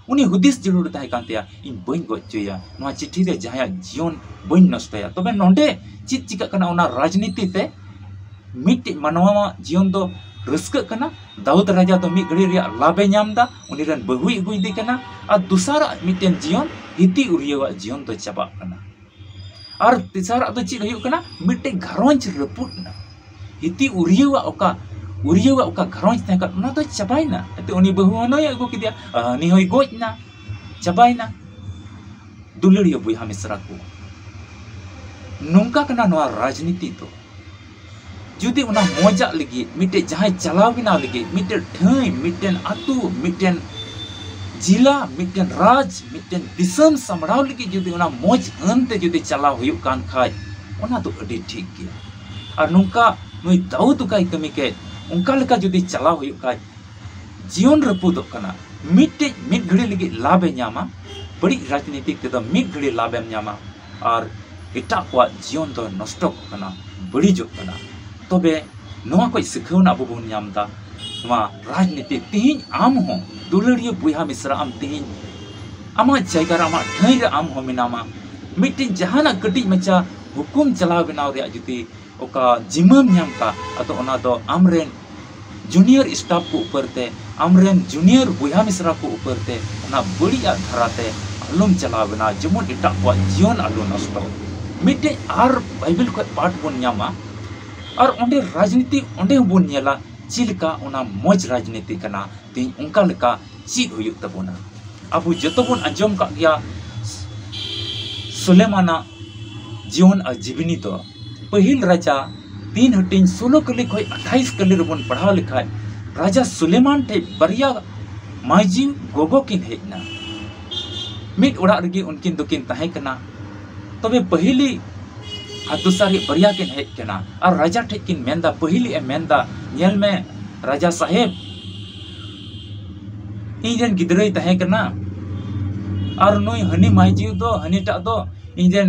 ᱩᱱᱤ ᱦᱩᱫᱤᱥ ᱡᱟᱹᱨᱩᱲ ᱛᱟᱦᱮᱸ ᱠᱟᱱ ᱛᱟᱭᱟ, ᱤᱧ ᱵᱟᱹᱧ ᱜᱚᱡ ᱦᱚᱪᱚᱭᱟ, ᱱᱚᱣᱟ ᱪᱤᱴᱷᱤ ᱨᱮ ᱡᱟᱦᱟᱸᱭᱟᱜ ᱡᱤᱭᱚᱱ ᱵᱟᱹᱧ ᱱᱚᱥᱴᱚᱭᱟ᱾ ᱛᱚᱵᱮ ᱱᱚᱰᱮ ᱪᱮᱫ ᱪᱤᱠᱟᱹᱜ ᱠᱟᱱᱟ? ᱚᱱᱟ ᱨᱟᱡᱽᱱᱤᱛᱤ ᱛᱮ ᱢᱤᱫᱴᱮᱡ ᱢᱟᱱᱣᱟᱣᱟᱜ ᱡᱤᱭᱚᱱ ᱫᱚ ᱨᱟᱹᱥᱠᱟᱹᱜ ᱠᱟᱱᱟ, ᱫᱟᱣᱩᱫ ᱨᱟᱡᱟ ᱫᱚ ᱢᱤᱫ ᱜᱷᱟᱹᱲᱤ ᱨᱮᱭᱟᱜ ᱞᱟᱵᱷ ᱮ ᱧᱟᱢ ᱮᱫᱟ, ᱩᱱᱤ ᱨᱮᱱ ᱵᱟᱹᱦᱩᱭ ᱟᱹᱜᱩᱭᱮᱫᱮ ᱠᱟᱱᱟ, ᱟᱨ ᱫᱚᱥᱟᱨᱟᱜ ᱢᱤᱫᱴᱮᱱ ᱡᱤᱭᱚᱱ, ᱦᱤᱛᱤ ᱩᱨᱤᱭᱟᱹᱣᱟᱜ ᱡᱤᱭᱚᱱ ᱫᱚ ᱪᱟᱵᱟᱜ ᱠᱟᱱᱟ᱾ ᱟᱨ ᱛᱮᱥᱟᱨᱟᱜ ᱫᱚ ᱪᱮᱫ ᱦᱩᱭᱩᱜ ᱠᱟᱱᱟ? ᱢᱤᱫᱴᱮᱡ ᱜᱷᱟᱨᱚᱸᱡᱽ ᱨᱟᱹᱯᱩᱫ ᱮᱱᱟ᱾ ᱦᱤᱛᱤ ᱩᱨᱤᱭᱟᱹᱣᱟᱜ ᱚᱠᱟ, ᱩᱨᱤᱭᱟᱹᱣᱟᱜ ᱚᱠᱟ ᱜᱷᱟᱨᱚᱸᱡᱽ ᱛᱟᱦᱮᱸ ᱠᱟᱱ, ᱚᱱᱟ ᱫᱚ ᱪᱟᱵᱟᱭᱮᱱᱟ᱾ ᱮᱱᱛᱮ ᱩᱱᱤ ᱵᱟᱹᱦᱩ ᱦᱚᱸ ᱱᱩᱭ ᱟᱹᱜᱩ ᱠᱮᱫᱮᱭᱟ, ᱟᱨ ᱦᱟᱹᱱᱤ ᱦᱚᱸᱭ ᱜᱚᱡ ᱮᱱᱟ, ᱪᱟᱵᱟᱭᱮᱱᱟ᱾ ᱫᱩᱞᱟᱹᱲᱤᱭᱟᱹ ᱵᱚᱭᱦᱟ ᱢᱤᱥᱨᱟ ᱠᱚ, ᱱᱚᱝᱠᱟ ᱠᱟᱱᱟ ᱱᱚᱣᱟ ᱨᱟᱡᱽᱱᱤᱛᱤ ᱫᱚ᱾ ᱡᱩᱫᱤ ᱚᱱᱟ ᱢᱚᱡᱟᱜ ᱞᱟᱹᱜᱤᱫ, ᱢᱤᱫᱴᱮᱡ ᱡᱟᱦᱟᱸᱭ ᱪᱟᱞᱟᱣ ᱵᱮᱱᱟᱣ ᱞᱟᱹᱜᱤᱫ, ᱢᱤᱫᱴᱮᱡ ᱴᱷᱟᱹᱭ, ᱢᱤᱫᱴᱮᱱ ᱟᱹᱛᱩ, ᱢᱤᱫᱴᱮᱱ ᱡᱤᱞᱟ, ᱢᱤᱫᱴᱮᱱ ᱨᱟᱡᱽ, ᱢᱤᱫᱴᱮᱱ ᱫᱤᱥᱚᱢ ᱥᱟᱢᱵᱲᱟᱣ ᱞᱟᱹᱜᱤᱫ ᱡᱩᱫᱤ ᱚᱱᱟ ᱢᱚᱡᱽ ᱟᱹᱱ ᱛᱮ ᱡᱩᱫᱤ ᱪᱟᱞᱟᱣ ᱦᱩᱭᱩᱜ ᱠᱟᱱ ᱠᱷᱟᱡ, ᱚᱱᱟ ᱫᱚ ᱟᱹᱰᱤ ᱴᱷᱤᱠ ᱜᱮᱭᱟ᱾ ᱟᱨ ᱱᱚᱝᱠᱟ ᱱᱩᱭ ᱫᱟᱣᱩᱫ ᱚᱠᱟᱭ ᱠᱟᱹᱢᱤ ᱠᱮᱫ, ᱚᱱᱠᱟ ᱞᱮᱠᱟ ᱡᱩᱫᱤ ᱪᱟᱞᱟᱣ ᱦᱩᱭᱩᱜ ᱠᱷᱟᱡ, ᱡᱤᱭᱚᱱ ᱨᱟᱹᱯᱩᱫᱚᱜ ᱠᱟᱱᱟ᱾ ᱢᱤᱫᱴᱮᱡ ᱢᱤᱫ ᱜᱷᱟᱹᱲᱤ ᱞᱟᱹᱜᱤᱫ ᱞᱟᱵᱷ ᱮ ᱧᱟᱢᱟ, ᱵᱟᱹᱲᱤᱡ ᱨᱟᱡᱽᱱᱤᱛᱤᱠ ᱛᱮᱫᱚ ᱢᱤᱫ ᱜᱷᱟᱹᱲᱤ ᱞᱟᱵᱷ ᱮᱢ ᱧᱟᱢᱟ, ᱟᱨ ᱮᱴᱟᱜ ᱠᱚᱣᱟᱜ ᱡᱤᱭᱚᱱ ᱫᱚ ᱱᱚᱥᱴᱚᱜ ᱠᱟᱱᱟ, ᱵᱟᱹᱲᱤᱡᱚᱜ ᱠᱟᱱᱟ᱾ ᱛᱚᱵᱮ ᱱᱚᱣᱟ ᱠᱷᱚᱡ ᱥᱤᱠᱷᱟᱹᱣᱱᱟ ᱟᱵᱚ ᱵᱚᱱ ᱧᱟᱢ ᱮᱫᱟ, ᱱᱚᱣᱟ ᱨᱟᱡᱽᱱᱤᱛᱤ ᱛᱮᱦᱮᱧ ᱟᱢ ᱦᱚᱸ, ᱫᱩᱞᱟᱹᱲᱤᱭᱟᱹ ᱵᱚᱭᱦᱟ ᱢᱤᱥᱨᱟ, ᱟᱢ ᱛᱮᱦᱮᱧ ᱟᱢᱟᱜ ᱡᱟᱭᱜᱟ ᱨᱮ, ᱟᱢᱟᱜ ᱴᱷᱟᱹᱭ ᱨᱮ ᱟᱢ ᱦᱚᱸ ᱢᱮᱱᱟᱢᱟ᱾ ᱢᱤᱫᱴᱮᱱ ᱡᱟᱦᱟᱱᱟᱜ ᱠᱟᱹᱴᱤᱡ ᱢᱟᱪᱷᱟ ᱦᱩᱠᱩᱢ ᱪᱟᱞᱟᱣ ᱵᱮᱱᱟᱣ ᱨᱮᱭᱟᱜ ᱡᱩᱫᱤ ᱚᱠᱟ ᱡᱤᱢᱟᱹᱢ ᱧᱟᱢ ᱠᱟᱜ, ᱟᱫᱚ ᱚᱱᱟ ᱫᱚ ᱟᱢᱨᱮᱱ junior staff ᱠᱚ ᱩᱯᱟᱹᱨ ᱛᱮ, ᱟᱢᱨᱮᱱ junior ᱵᱚᱭᱦᱟ ᱢᱤᱥᱨᱟ ᱠᱚ ᱩᱯᱟᱹᱨ ᱛᱮ, ᱚᱱᱟ ᱵᱟᱹᱲᱤᱡ ᱟᱜ ᱫᱷᱟᱨᱟ ᱛᱮ ᱟᱞᱚᱢ ᱪᱟᱞᱟᱣ ᱵᱮᱱᱟ, ᱡᱮᱢᱚᱱ ᱮᱴᱟᱜ ᱠᱚᱣᱟᱜ ᱡᱤᱭᱚᱱ ᱟᱞᱚ ᱱᱚᱥᱴᱚ᱾ ᱢᱤᱫᱴᱮᱡ ᱟᱨ ᱵᱟᱭᱵᱮᱞ ᱠᱷᱚᱡ ᱯᱟᱴ ᱵᱚᱱ ᱧᱟᱢᱟ, ᱟᱨ ᱚᱸᱰᱮ ᱨᱟᱡᱽᱱᱤᱛᱤ ᱚᱸᱰᱮ ᱦᱚᱸᱵᱚᱱ ᱧᱮᱞᱟ ᱪᱮᱫ ᱞᱮᱠᱟ ᱚᱱᱟ ᱢᱚᱡᱽ ᱨᱟᱡᱽᱱᱤᱛᱤ ᱠᱟᱱᱟ, ᱛᱮᱦᱮᱧ ᱚᱱᱠᱟ ᱞᱮᱠᱟ ᱪᱮᱫ ᱦᱩᱭᱩᱜ ᱛᱟᱵᱚᱱᱟ᱾ ᱟᱵᱚ ᱡᱚᱛᱚ ᱵᱚᱱ ᱟᱸᱡᱚᱢ ᱠᱟᱜ ᱜᱮᱭᱟ ᱥᱩᱞᱮᱢᱟᱱᱟᱜ ᱡᱤᱭᱚᱱ ᱟᱨ ᱡᱤᱵᱱᱤ ᱫᱚ ᱯᱟᱹᱦᱤᱞ ᱨᱟᱡᱟ ᱛᱤᱱ ᱦᱟᱹᱴᱤᱧ ᱥᱳᱞᱳ ᱠᱟᱹᱞᱤ ᱠᱷᱚᱱ ᱟᱴᱷᱟᱭᱤᱥ ᱠᱟᱹᱞᱤ ᱨᱮᱵᱚᱱ ᱯᱟᱲᱦᱟᱣ ᱞᱮᱠᱷᱟᱡ, ᱨᱟᱡᱟ ᱥᱩᱞᱮᱢᱟᱱ ᱴᱷᱮᱡ ᱵᱟᱨᱭᱟ ᱢᱟᱹᱭᱡᱤ ᱜᱚᱜᱚ ᱠᱤᱱ ᱦᱮᱡ ᱮᱱᱟ᱾ ᱢᱤᱫ ᱚᱲᱟᱜ ᱨᱮᱜᱮ ᱩᱱᱠᱤᱱ ᱫᱚᱠᱤᱱ ᱛᱟᱦᱮᱸ ᱠᱟᱱᱟ᱾ ᱛᱚᱵᱮ ᱯᱟᱹᱦᱤᱞᱤ ᱟᱨ ᱫᱚᱥᱟᱨᱤ ᱵᱟᱨᱭᱟ ᱠᱤᱱ ᱦᱮᱡ ᱠᱟᱱᱟ ᱟᱨ ᱨᱟᱡᱟ ᱴᱷᱮᱡ ᱠᱤᱱ ᱢᱮᱱᱫᱟ, ᱯᱟᱹᱦᱤᱞᱤ ᱮ ᱢᱮᱱᱫᱟ, "ᱧᱮᱞ ᱢᱮ ᱨᱟᱡᱟ ᱥᱟᱦᱮᱵ, ᱤᱧ ᱨᱮᱱ ᱜᱤᱫᱽᱨᱟᱹᱭ ᱛᱟᱦᱮᱸ ᱠᱟᱱᱟ ᱟᱨ ᱱᱩᱭ ᱦᱟᱹᱱᱤ ᱢᱟᱹᱭᱡᱤ ᱫᱚ, ᱦᱟᱹᱱᱤᱴᱟᱜ ᱫᱚ ᱤᱧ ᱨᱮᱱ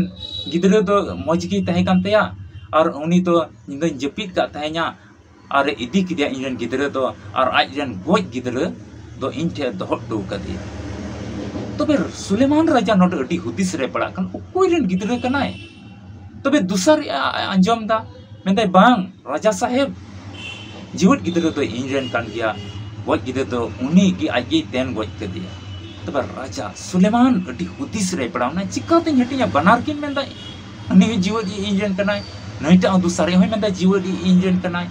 ᱜᱤᱫᱽᱨᱟᱹ ᱫᱚ ᱢᱚᱡᱽ ᱜᱮᱭ ᱛᱟᱦᱮᱸ ᱠᱟᱱ ᱛᱟᱭᱟ ᱟᱨ ᱩᱱᱤ ᱫᱚ ᱧᱤᱫᱟᱹᱧ ᱡᱟᱹᱯᱤᱫ ᱠᱟᱜ ᱛᱟᱦᱮᱸᱧᱟ ᱟᱨ ᱮ ᱤᱫᱤ ᱠᱮᱫᱮᱭᱟ ᱤᱧ ᱨᱮᱱ ᱜᱤᱫᱽᱨᱟᱹ ᱫᱚ, ᱟᱨ ᱟᱡ ᱨᱮᱱ ᱜᱚᱡ ᱜᱤᱫᱽᱨᱟᱹ ᱫᱚ ᱤᱧ ᱴᱷᱮᱱ ᱫᱚᱦᱚ ᱦᱚᱴᱚ ᱠᱟᱫᱮᱭᱟ᱾" ᱛᱚᱵᱮ ᱥᱩᱞᱮᱢᱟᱱ ᱨᱟᱡᱟ ᱱᱚᱰᱮ ᱟᱹᱰᱤ ᱦᱩᱫᱤᱥ ᱨᱮ ᱯᱟᱲᱟᱜ ᱠᱟᱱᱟ, ᱚᱠᱚᱭ ᱨᱮᱱ ᱜᱤᱫᱽᱨᱟᱹ ᱠᱟᱱᱟᱭ? ᱛᱚᱵᱮ ᱫᱚᱥᱟᱨ ᱟᱸᱡᱚᱢ ᱫᱟ, ᱢᱮᱱᱫᱟᱭ, "ᱵᱟᱝ, ᱨᱟᱡᱟ ᱥᱟᱦᱮᱵ, ᱡᱤᱣᱮᱫ ᱜᱤᱫᱽᱨᱟᱹ ᱫᱚ ᱤᱧ ᱨᱮᱱ ᱠᱟᱱ ᱜᱮᱭᱟ, ᱜᱚᱡ ᱜᱤᱫᱽᱨᱟᱹ ᱫᱚ ᱩᱱᱤ ᱜᱮ ᱟᱡ ᱜᱮᱭ ᱛᱮᱱ ᱜᱚᱡ ᱠᱟᱫᱮᱭᱟ᱾" ᱛᱚᱵᱮ ᱨᱟᱡᱟ ᱥᱩᱞᱮᱢᱟᱱ ᱟᱹᱰᱤ ᱦᱩᱫᱤᱥ ᱨᱮᱭ ᱯᱟᱲᱟᱣ ᱮᱱᱟ, ᱪᱤᱠᱟᱹᱛᱤᱧ ᱦᱟᱹᱴᱤᱧᱟ? ᱵᱟᱱᱟᱨ ᱠᱤᱱ ᱢᱮᱱᱫᱟ, ᱩᱱᱤ ᱦᱚᱸ ᱡᱤᱣᱮᱫ ᱜᱮ ᱤᱧ ᱨᱮᱱ ᱠᱟᱱᱟᱭ, ᱱᱩᱭᱴᱟᱜ ᱦᱚᱸ ᱫᱚᱥᱟᱨᱤᱡ ᱦᱚᱸᱭ ᱢᱮᱱᱫᱟ ᱡᱤᱣᱮᱫ ᱜᱮ ᱤᱧ ᱨᱮᱱ ᱠᱟᱱᱟᱭ᱾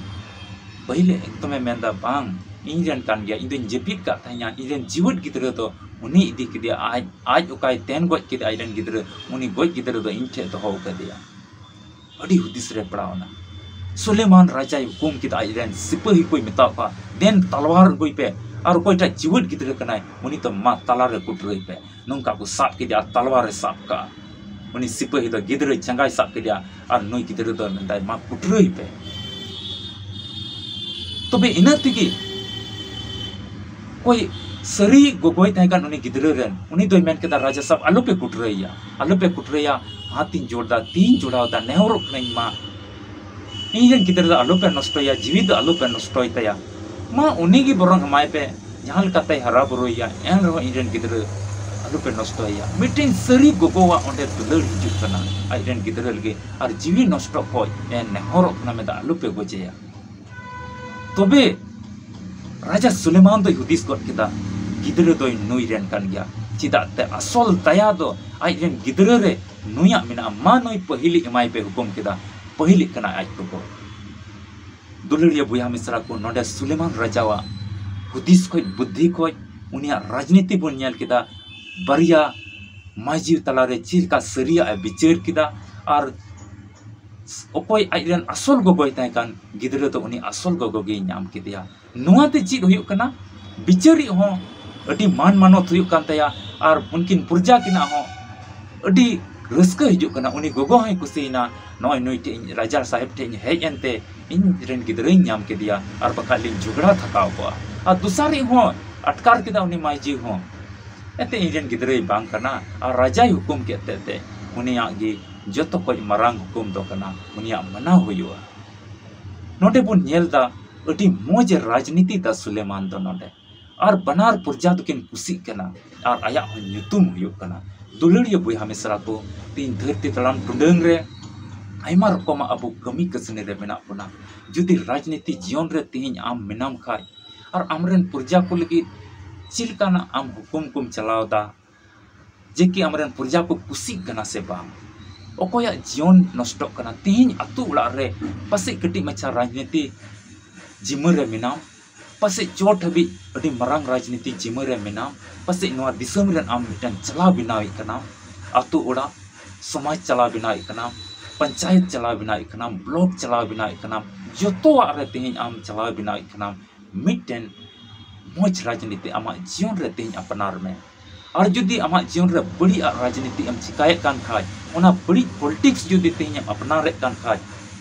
ᱯᱟᱹᱦᱤᱞ ᱮᱠᱫᱚᱢᱮ ᱢᱮᱱᱫᱟ, "ᱵᱟᱝ, ᱤᱧ ᱨᱮᱱ ᱠᱟᱱ ᱜᱮᱭᱟ, ᱤᱧ ᱫᱚᱧ ᱡᱟᱹᱯᱤᱫ ᱠᱟᱜ ᱛᱟᱦᱮᱸᱧᱟ, ᱤᱧ ᱨᱮᱱ ᱡᱤᱣᱮᱫ ᱜᱤᱫᱽᱨᱟᱹ ᱫᱚ ᱩᱱᱤ ᱤᱫᱤ ᱠᱮᱫᱮᱭᱟ, ᱟᱡ, ᱟᱡ ᱚᱠᱟᱭ ᱛᱮᱱ ᱜᱚᱡ ᱠᱮᱫᱮᱭᱟ ᱟᱡ ᱨᱮᱱ ᱜᱤᱫᱽᱨᱟᱹ, ᱩᱱᱤ ᱜᱚᱡ ᱜᱤᱫᱽᱨᱟᱹ ᱫᱚ ᱤᱧ ᱴᱷᱮᱡ ᱫᱚᱦᱚ ᱠᱟᱫᱮᱭᱟ᱾" ᱟᱹᱰᱤ ᱦᱩᱫᱤᱥ ᱨᱮ ᱯᱟᱲᱟᱣ ᱮᱱᱟ᱾ ᱥᱩᱞᱮᱢᱟᱱ ᱨᱟᱡᱟᱭ ᱦᱩᱠᱩᱢ ᱠᱮᱫᱟ ᱟᱡ ᱨᱮᱱ ᱥᱤᱯᱟᱹᱦᱤ ᱠᱚᱭ ᱢᱮᱛᱟᱣ ᱠᱚᱣᱟ, "ᱫᱮᱱ ᱛᱟᱞᱣᱟᱨ ᱟᱹᱜᱩᱭ ᱯᱮ, ᱟᱨ ᱚᱠᱚᱭᱴᱟᱜ ᱡᱤᱣᱮᱫ ᱜᱤᱫᱽᱨᱟᱹ ᱠᱟᱱᱟᱭ ᱩᱱᱤ ᱫᱚ ᱢᱟ ᱛᱟᱞᱟᱨᱮ ᱠᱩᱴᱨᱟᱹᱭ ᱯᱮ᱾" ᱱᱚᱝᱠᱟ ᱠᱚ ᱥᱟᱵ ᱠᱮᱫᱮᱭᱟ ᱟᱨ ᱛᱟᱞᱣᱟᱨ ᱮ ᱥᱟᱵ ᱠᱟᱜᱼᱟ᱾ ᱩᱱᱤ ᱥᱤᱯᱟᱹᱦᱤ ᱫᱚ ᱜᱤᱫᱽᱨᱟᱹ ᱡᱟᱸᱜᱟᱭ ᱥᱟᱵ ᱠᱮᱫᱮᱭᱟ ᱟᱨ ᱱᱩᱭ ᱜᱤᱫᱽᱨᱟᱹ ᱫᱚ ᱢᱮᱱᱫᱟᱭ, "ᱢᱟ ᱠᱩᱴᱨᱟᱹᱭ ᱯᱮ᱾" ᱛᱚᱵᱮ ᱤᱱᱟᱹ ᱛᱮᱜᱮ ᱚᱠᱚᱭ ᱥᱟᱹᱨᱤ ᱜᱚᱜᱚᱭ ᱛᱟᱦᱮᱸ ᱠᱟᱱ ᱩᱱᱤ ᱜᱤᱫᱽᱨᱟᱹ ᱨᱮᱱ, ᱩᱱᱤ ᱫᱚᱭ ᱢᱮᱱ ᱠᱮᱫᱟ, "ᱨᱟᱡᱟ ᱥᱟᱵ, ᱟᱞᱚᱯᱮ ᱠᱩᱴᱨᱟᱹᱭᱮᱭᱟ, ᱟᱞᱚᱯᱮ ᱠᱩᱴᱨᱟᱹᱭᱟ, ᱦᱟᱛᱤᱧ ᱡᱳᱲ ᱫᱟ, ᱛᱤᱧ ᱡᱚᱲᱟᱣ ᱫᱟ, ᱱᱮᱦᱚᱨᱚᱜ ᱠᱟᱹᱱᱟᱹᱧ ᱢᱟ, ᱤᱧ ᱨᱮᱱ ᱜᱤᱫᱽᱨᱟᱹ ᱫᱚ ᱟᱞᱚᱯᱮ ᱱᱚᱥᱴᱚᱭᱟ, ᱡᱤᱣᱤ ᱫᱚ ᱟᱞᱚᱯᱮ ᱱᱚᱥᱴᱚᱭ ᱛᱟᱭᱟ, ᱢᱟ ᱩᱱᱤ ᱜᱮ ᱵᱚᱨᱚᱝ ᱮᱢᱟᱭ ᱯᱮ, ᱡᱟᱦᱟᱸ ᱞᱮᱠᱟᱛᱮᱭ ᱦᱟᱨᱟ ᱵᱩᱨᱩᱭᱮᱭᱟ, ᱮᱱ ᱨᱮᱦᱚᱸ ᱤᱧ ᱨᱮᱱ ᱜᱤᱫᱽᱨᱟᱹ ᱟᱞᱚᱯᱮ ᱱᱚᱥᱴᱚᱭᱮᱭᱟ᱾" ᱢᱤᱫᱴᱮᱱ ᱥᱟᱹᱨᱤ ᱜᱚᱜᱚᱣᱟᱜ ᱚᱸᱰᱮ ᱫᱩᱞᱟᱹᱲ ᱦᱤᱡᱩᱜ ᱠᱟᱱᱟ, ᱟᱡ ᱨᱮᱱ ᱜᱤᱫᱽᱨᱟᱹ ᱞᱟᱹᱜᱤᱫ, ᱟᱨ ᱡᱤᱣᱤ ᱱᱚᱥᱴᱚ ᱠᱷᱚᱡ ᱮ ᱱᱮᱦᱚᱨᱚᱜ ᱠᱟᱱᱟ, ᱢᱮᱱᱫᱟ, "ᱟᱞᱚᱯᱮ ᱜᱚᱡᱮᱭᱟ᱾" ᱛᱚᱵᱮ ᱨᱟᱡᱟ ᱥᱩᱞᱮᱢᱟᱱ ᱫᱚᱭ ᱦᱩᱫᱤᱥ ᱜᱚᱫ ᱠᱮᱫᱟ, ᱜᱤᱫᱽᱨᱟᱹ ᱫᱚᱭ ᱱᱩᱭ ᱨᱮᱱ ᱠᱟᱱ ᱜᱮᱭᱟ, ᱪᱮᱫᱟᱜ ᱛᱮ ᱟᱥᱚᱞ ᱫᱟᱭᱟ ᱫᱚ ᱟᱡ ᱨᱮᱱ ᱜᱤᱫᱽᱨᱟᱹ ᱨᱮ ᱱᱩᱭᱟᱜ ᱢᱮᱱᱟᱜᱼᱟ, ᱢᱟ ᱱᱩᱭ ᱯᱟᱹᱦᱤᱞᱤᱡ ᱮᱢᱟᱭ ᱯᱮ, ᱦᱩᱠᱩᱢ ᱠᱮᱫᱟ, ᱯᱟᱹᱦᱤᱞᱤᱡ ᱠᱟᱱᱟᱭ ᱟᱡ ᱜᱚᱜᱚ᱾ ᱫᱩᱞᱟᱹᱲᱤᱭᱟᱹ ᱵᱚᱭᱦᱟ ᱢᱤᱥᱨᱟ ᱠᱚ, ᱱᱚᱰᱮ ᱥᱩᱞᱮᱢᱟᱱ ᱨᱟᱡᱟᱣᱟᱜ ᱦᱩᱫᱤᱥ ᱠᱷᱚᱡ, ᱵᱩᱫᱽᱫᱷᱤ ᱠᱷᱚᱡ, ᱩᱱᱤᱭᱟᱜ ᱨᱟᱡᱽᱱᱤᱛᱤ ᱵᱚᱱ ᱧᱮᱞ ᱠᱮᱫᱟ, ᱵᱟᱨᱭᱟ ᱢᱟᱹᱡᱷᱤ ᱛᱟᱞᱟᱨᱮ ᱪᱮᱫ ᱞᱮᱠᱟ ᱥᱟᱹᱨᱤᱭᱟᱜ ᱮ ᱵᱤᱪᱟᱹᱨ ᱠᱮᱫᱟ ᱟᱨ ᱚᱠᱚᱭ ᱟᱡᱨᱮᱱ ᱟᱥᱚᱞ ᱜᱚᱜᱚᱭ ᱛᱟᱦᱮᱸ ᱠᱟᱱ, ᱜᱤᱫᱽᱨᱟᱹ ᱫᱚ ᱩᱱᱤ ᱟᱥᱚᱞ ᱜᱚᱜᱚ ᱜᱮᱭ ᱧᱟᱢ ᱠᱮᱫᱮᱭᱟ᱾ ᱱᱚᱣᱟ ᱛᱮ ᱪᱮᱫ ᱦᱩᱭᱩᱜ ᱠᱟᱱᱟ? ᱵᱤᱪᱟᱹᱨᱤᱡ ᱦᱚᱸ ᱟᱹᱰᱤ ᱢᱟᱱ ᱢᱟᱱᱚᱛ ᱦᱩᱭᱩᱜ ᱠᱟᱱ ᱛᱟᱭᱟ, ᱟᱨ ᱩᱱᱠᱤᱱ ᱯᱨᱚᱡᱟ ᱠᱤᱱᱟᱜ ᱦᱚᱸ ᱟᱹᱰᱤ ᱨᱟᱹᱥᱠᱟᱹ ᱦᱤᱡᱩᱜ ᱠᱟᱱᱟ᱾ ᱩᱱᱤ ᱜᱚᱜᱚ ᱦᱚᱸᱭ ᱠᱩᱥᱤᱭᱮᱱᱟ, "ᱱᱚᱜᱼᱚᱭ ᱱᱩᱭ ᱴᱷᱮᱡ ᱤᱧ, ᱨᱟᱡᱟ ᱥᱟᱦᱮᱵᱽ ᱴᱷᱮᱡ ᱤᱧ ᱦᱮᱡ ᱮᱱᱛᱮ ᱤᱧ ᱨᱮᱱ ᱜᱤᱫᱽᱨᱟᱹᱧ ᱧᱟᱢ ᱠᱮᱫᱮᱭᱟ, ᱟᱨ ᱵᱟᱠᱷᱟᱡ ᱞᱤᱧ ᱡᱷᱚᱜᱽᱲᱟ ᱛᱷᱟᱠᱟᱣ ᱠᱚᱜᱼᱟ᱾" ᱟᱨ ᱫᱚᱥᱟᱨᱤᱡ ᱦᱚᱸ ᱟᱴᱠᱟᱨ ᱠᱮᱫᱟ ᱩᱱᱤ ᱢᱟᱹᱡᱷᱤ ᱦᱚᱸ, ᱮᱱᱛᱮ ᱤᱧ ᱨᱮᱱ ᱜᱤᱫᱽᱨᱟᱹᱭ ᱵᱟᱝ ᱠᱟᱱᱟ, ᱟᱨ ᱨᱟᱡᱟᱭ ᱦᱩᱠᱩᱢ ᱠᱮᱫ ᱛᱮ ᱛᱮ ᱩᱱᱤᱭᱟᱜ ᱜᱮ ᱡᱚᱛᱚ ᱠᱷᱚᱡ ᱢᱟᱨᱟᱝ ᱦᱩᱠᱩᱢ ᱫᱚ ᱠᱟᱱᱟ, ᱩᱱᱤᱭᱟᱜ ᱢᱟᱱᱟᱣ ᱦᱩᱭᱩᱜᱼᱟ᱾ ᱱᱚᱰᱮ ᱵᱚᱱ ᱧᱮᱞ ᱫᱟ ᱟᱹᱰᱤ ᱢᱚᱡᱽ ᱮ ᱨᱟᱡᱽᱱᱤᱛᱤ ᱫᱟ ᱥᱩᱞᱮᱢᱟᱱ ᱫᱚ ᱱᱚᱰᱮ, ᱟᱨ ᱵᱟᱱᱟᱨ ᱯᱨᱚᱡᱟ ᱫᱚᱠᱤᱱ ᱠᱩᱥᱤᱜ ᱠᱟᱱᱟ, ᱟᱨ ᱟᱭᱟᱜ ᱦᱚᱸ ᱧᱩᱛᱩᱢ ᱦᱩᱭᱩᱜ ᱠᱟᱱᱟ᱾ ᱫᱩᱞᱟᱹᱲᱤᱭᱟᱹ ᱵᱚᱭᱦᱟ ᱢᱤᱥᱨᱟ ᱠᱚ, ᱛᱤᱦᱤᱧ ᱫᱷᱟᱹᱨᱛᱤ ᱛᱟᱲᱟᱢ ᱴᱩᱰᱟᱹᱝ ᱨᱮ ᱟᱭᱢᱟ ᱨᱚᱠᱚᱢᱟᱜ ᱟᱵᱚ ᱠᱟᱹᱢᱤ ᱠᱟᱹᱥᱱᱤ ᱨᱮ ᱢᱮᱱᱟᱜ ᱵᱚᱱᱟ᱾ ᱡᱩᱫᱤ ᱨᱟᱡᱽᱱᱤᱛᱤ ᱡᱤᱭᱚᱱ ᱨᱮ ᱛᱤᱦᱤᱧ ᱟᱢ ᱢᱮᱱᱟᱢ ᱠᱷᱟᱡ, ᱟᱨ ᱟᱢᱨᱮᱱ ᱯᱨᱚᱡᱟ ᱠᱚ ᱞᱟᱹᱜᱤᱫ ᱪᱮᱫ ᱞᱮᱠᱟᱱᱟᱜ ᱟᱢ ᱦᱩᱠᱩᱢ ᱠᱚᱢ ᱪᱟᱞᱟᱣ ᱫᱟ, ᱡᱮ ᱠᱤ ᱟᱢᱨᱮᱱ ᱯᱨᱚᱡᱟ ᱠᱚ ᱠᱩᱥᱤᱜ ᱠᱟᱱᱟ ᱥᱮ ᱵᱟᱝ? ᱚᱠᱚᱭᱟᱜ ᱡᱤᱭᱚᱱ ᱱᱚᱥᱴᱚᱜ ᱠᱟᱱᱟ? ᱛᱤᱦᱤᱧ ᱟᱛᱳ ᱚᱲᱟᱜ ᱨᱮ ᱯᱟᱥᱮᱡ ᱠᱟᱹᱴᱤᱡ ᱢᱟᱪᱷᱟ ᱨᱟᱡᱽᱱᱤᱛᱤ ᱡᱤᱢᱟᱹ ᱨᱮ ᱢᱮᱱᱟᱢ, ᱯᱟᱥᱮᱡ ᱪᱚᱴ ᱦᱟᱹᱵᱤᱡ ᱟᱹᱰᱤ ᱢᱟᱨᱟᱝ ᱨᱟᱡᱽᱱᱤᱛᱤ ᱡᱤᱢᱟᱹ ᱨᱮ ᱢᱮᱱᱟᱢ, ᱯᱟᱥᱮᱡ ᱱᱚᱣᱟ ᱫᱤᱥᱚᱢ ᱨᱮᱱ ᱟᱢ ᱢᱤᱫᱴᱮᱱ ᱪᱟᱞᱟᱣ ᱵᱮᱱᱟᱣᱮᱫ ᱠᱟᱱᱟᱢ, ᱟᱛᱳ ᱚᱲᱟᱜ ᱥᱚᱢᱟᱡᱽ ᱪᱟᱞᱟᱣ ᱵᱮᱱᱟᱣᱮᱫ ᱠᱟᱱᱟᱢ, ᱯᱚᱧᱪᱟᱭᱮᱛ ᱪᱟᱞᱟᱣ ᱵᱮᱱᱟᱣᱮᱫ ᱠᱟᱱᱟᱢ, ᱵᱞᱚᱠ ᱪᱟᱞᱟᱣ ᱵᱮᱱᱟᱣᱮᱫ ᱠᱟᱱᱟᱢ, ᱡᱚᱛᱚᱣᱟᱜ ᱨᱮ ᱛᱮᱦᱮᱧ ᱟᱢ ᱪᱟᱞᱟᱣ ᱵᱮᱱᱟᱣᱮᱫ ᱠᱟᱱᱟᱢ᱾ ᱢᱤᱫᱴᱮᱱ ᱢᱚᱡᱽ ᱨᱟᱡᱽᱱᱤᱛᱤ ᱟᱢᱟᱜ ᱡᱤᱭᱚᱱ ᱨᱮ ᱛᱮᱦᱮᱧ ᱟᱯᱱᱟᱨ ᱢᱮ᱾ ᱟᱨ ᱡᱩᱫᱤ ᱟᱢᱟᱜ ᱡᱤᱭᱚᱱ ᱨᱮ ᱵᱟᱹᱲᱤᱡ ᱟᱜ ᱨᱟᱡᱽᱱᱤᱛᱤ ᱮᱢ ᱪᱤᱠᱟᱭᱮᱫ ᱠᱟᱱ ᱠᱷᱟᱡ, ᱚᱱᱟ ᱵᱟᱹᱲᱤᱡ ᱯᱚᱞᱤᱴᱤᱠᱥ ᱡᱩᱫᱤ ᱛᱮᱦᱮᱧ ᱮᱢ ᱟᱯᱱᱟᱨᱮᱫ ᱠᱟᱱ ᱠᱷᱟᱡ,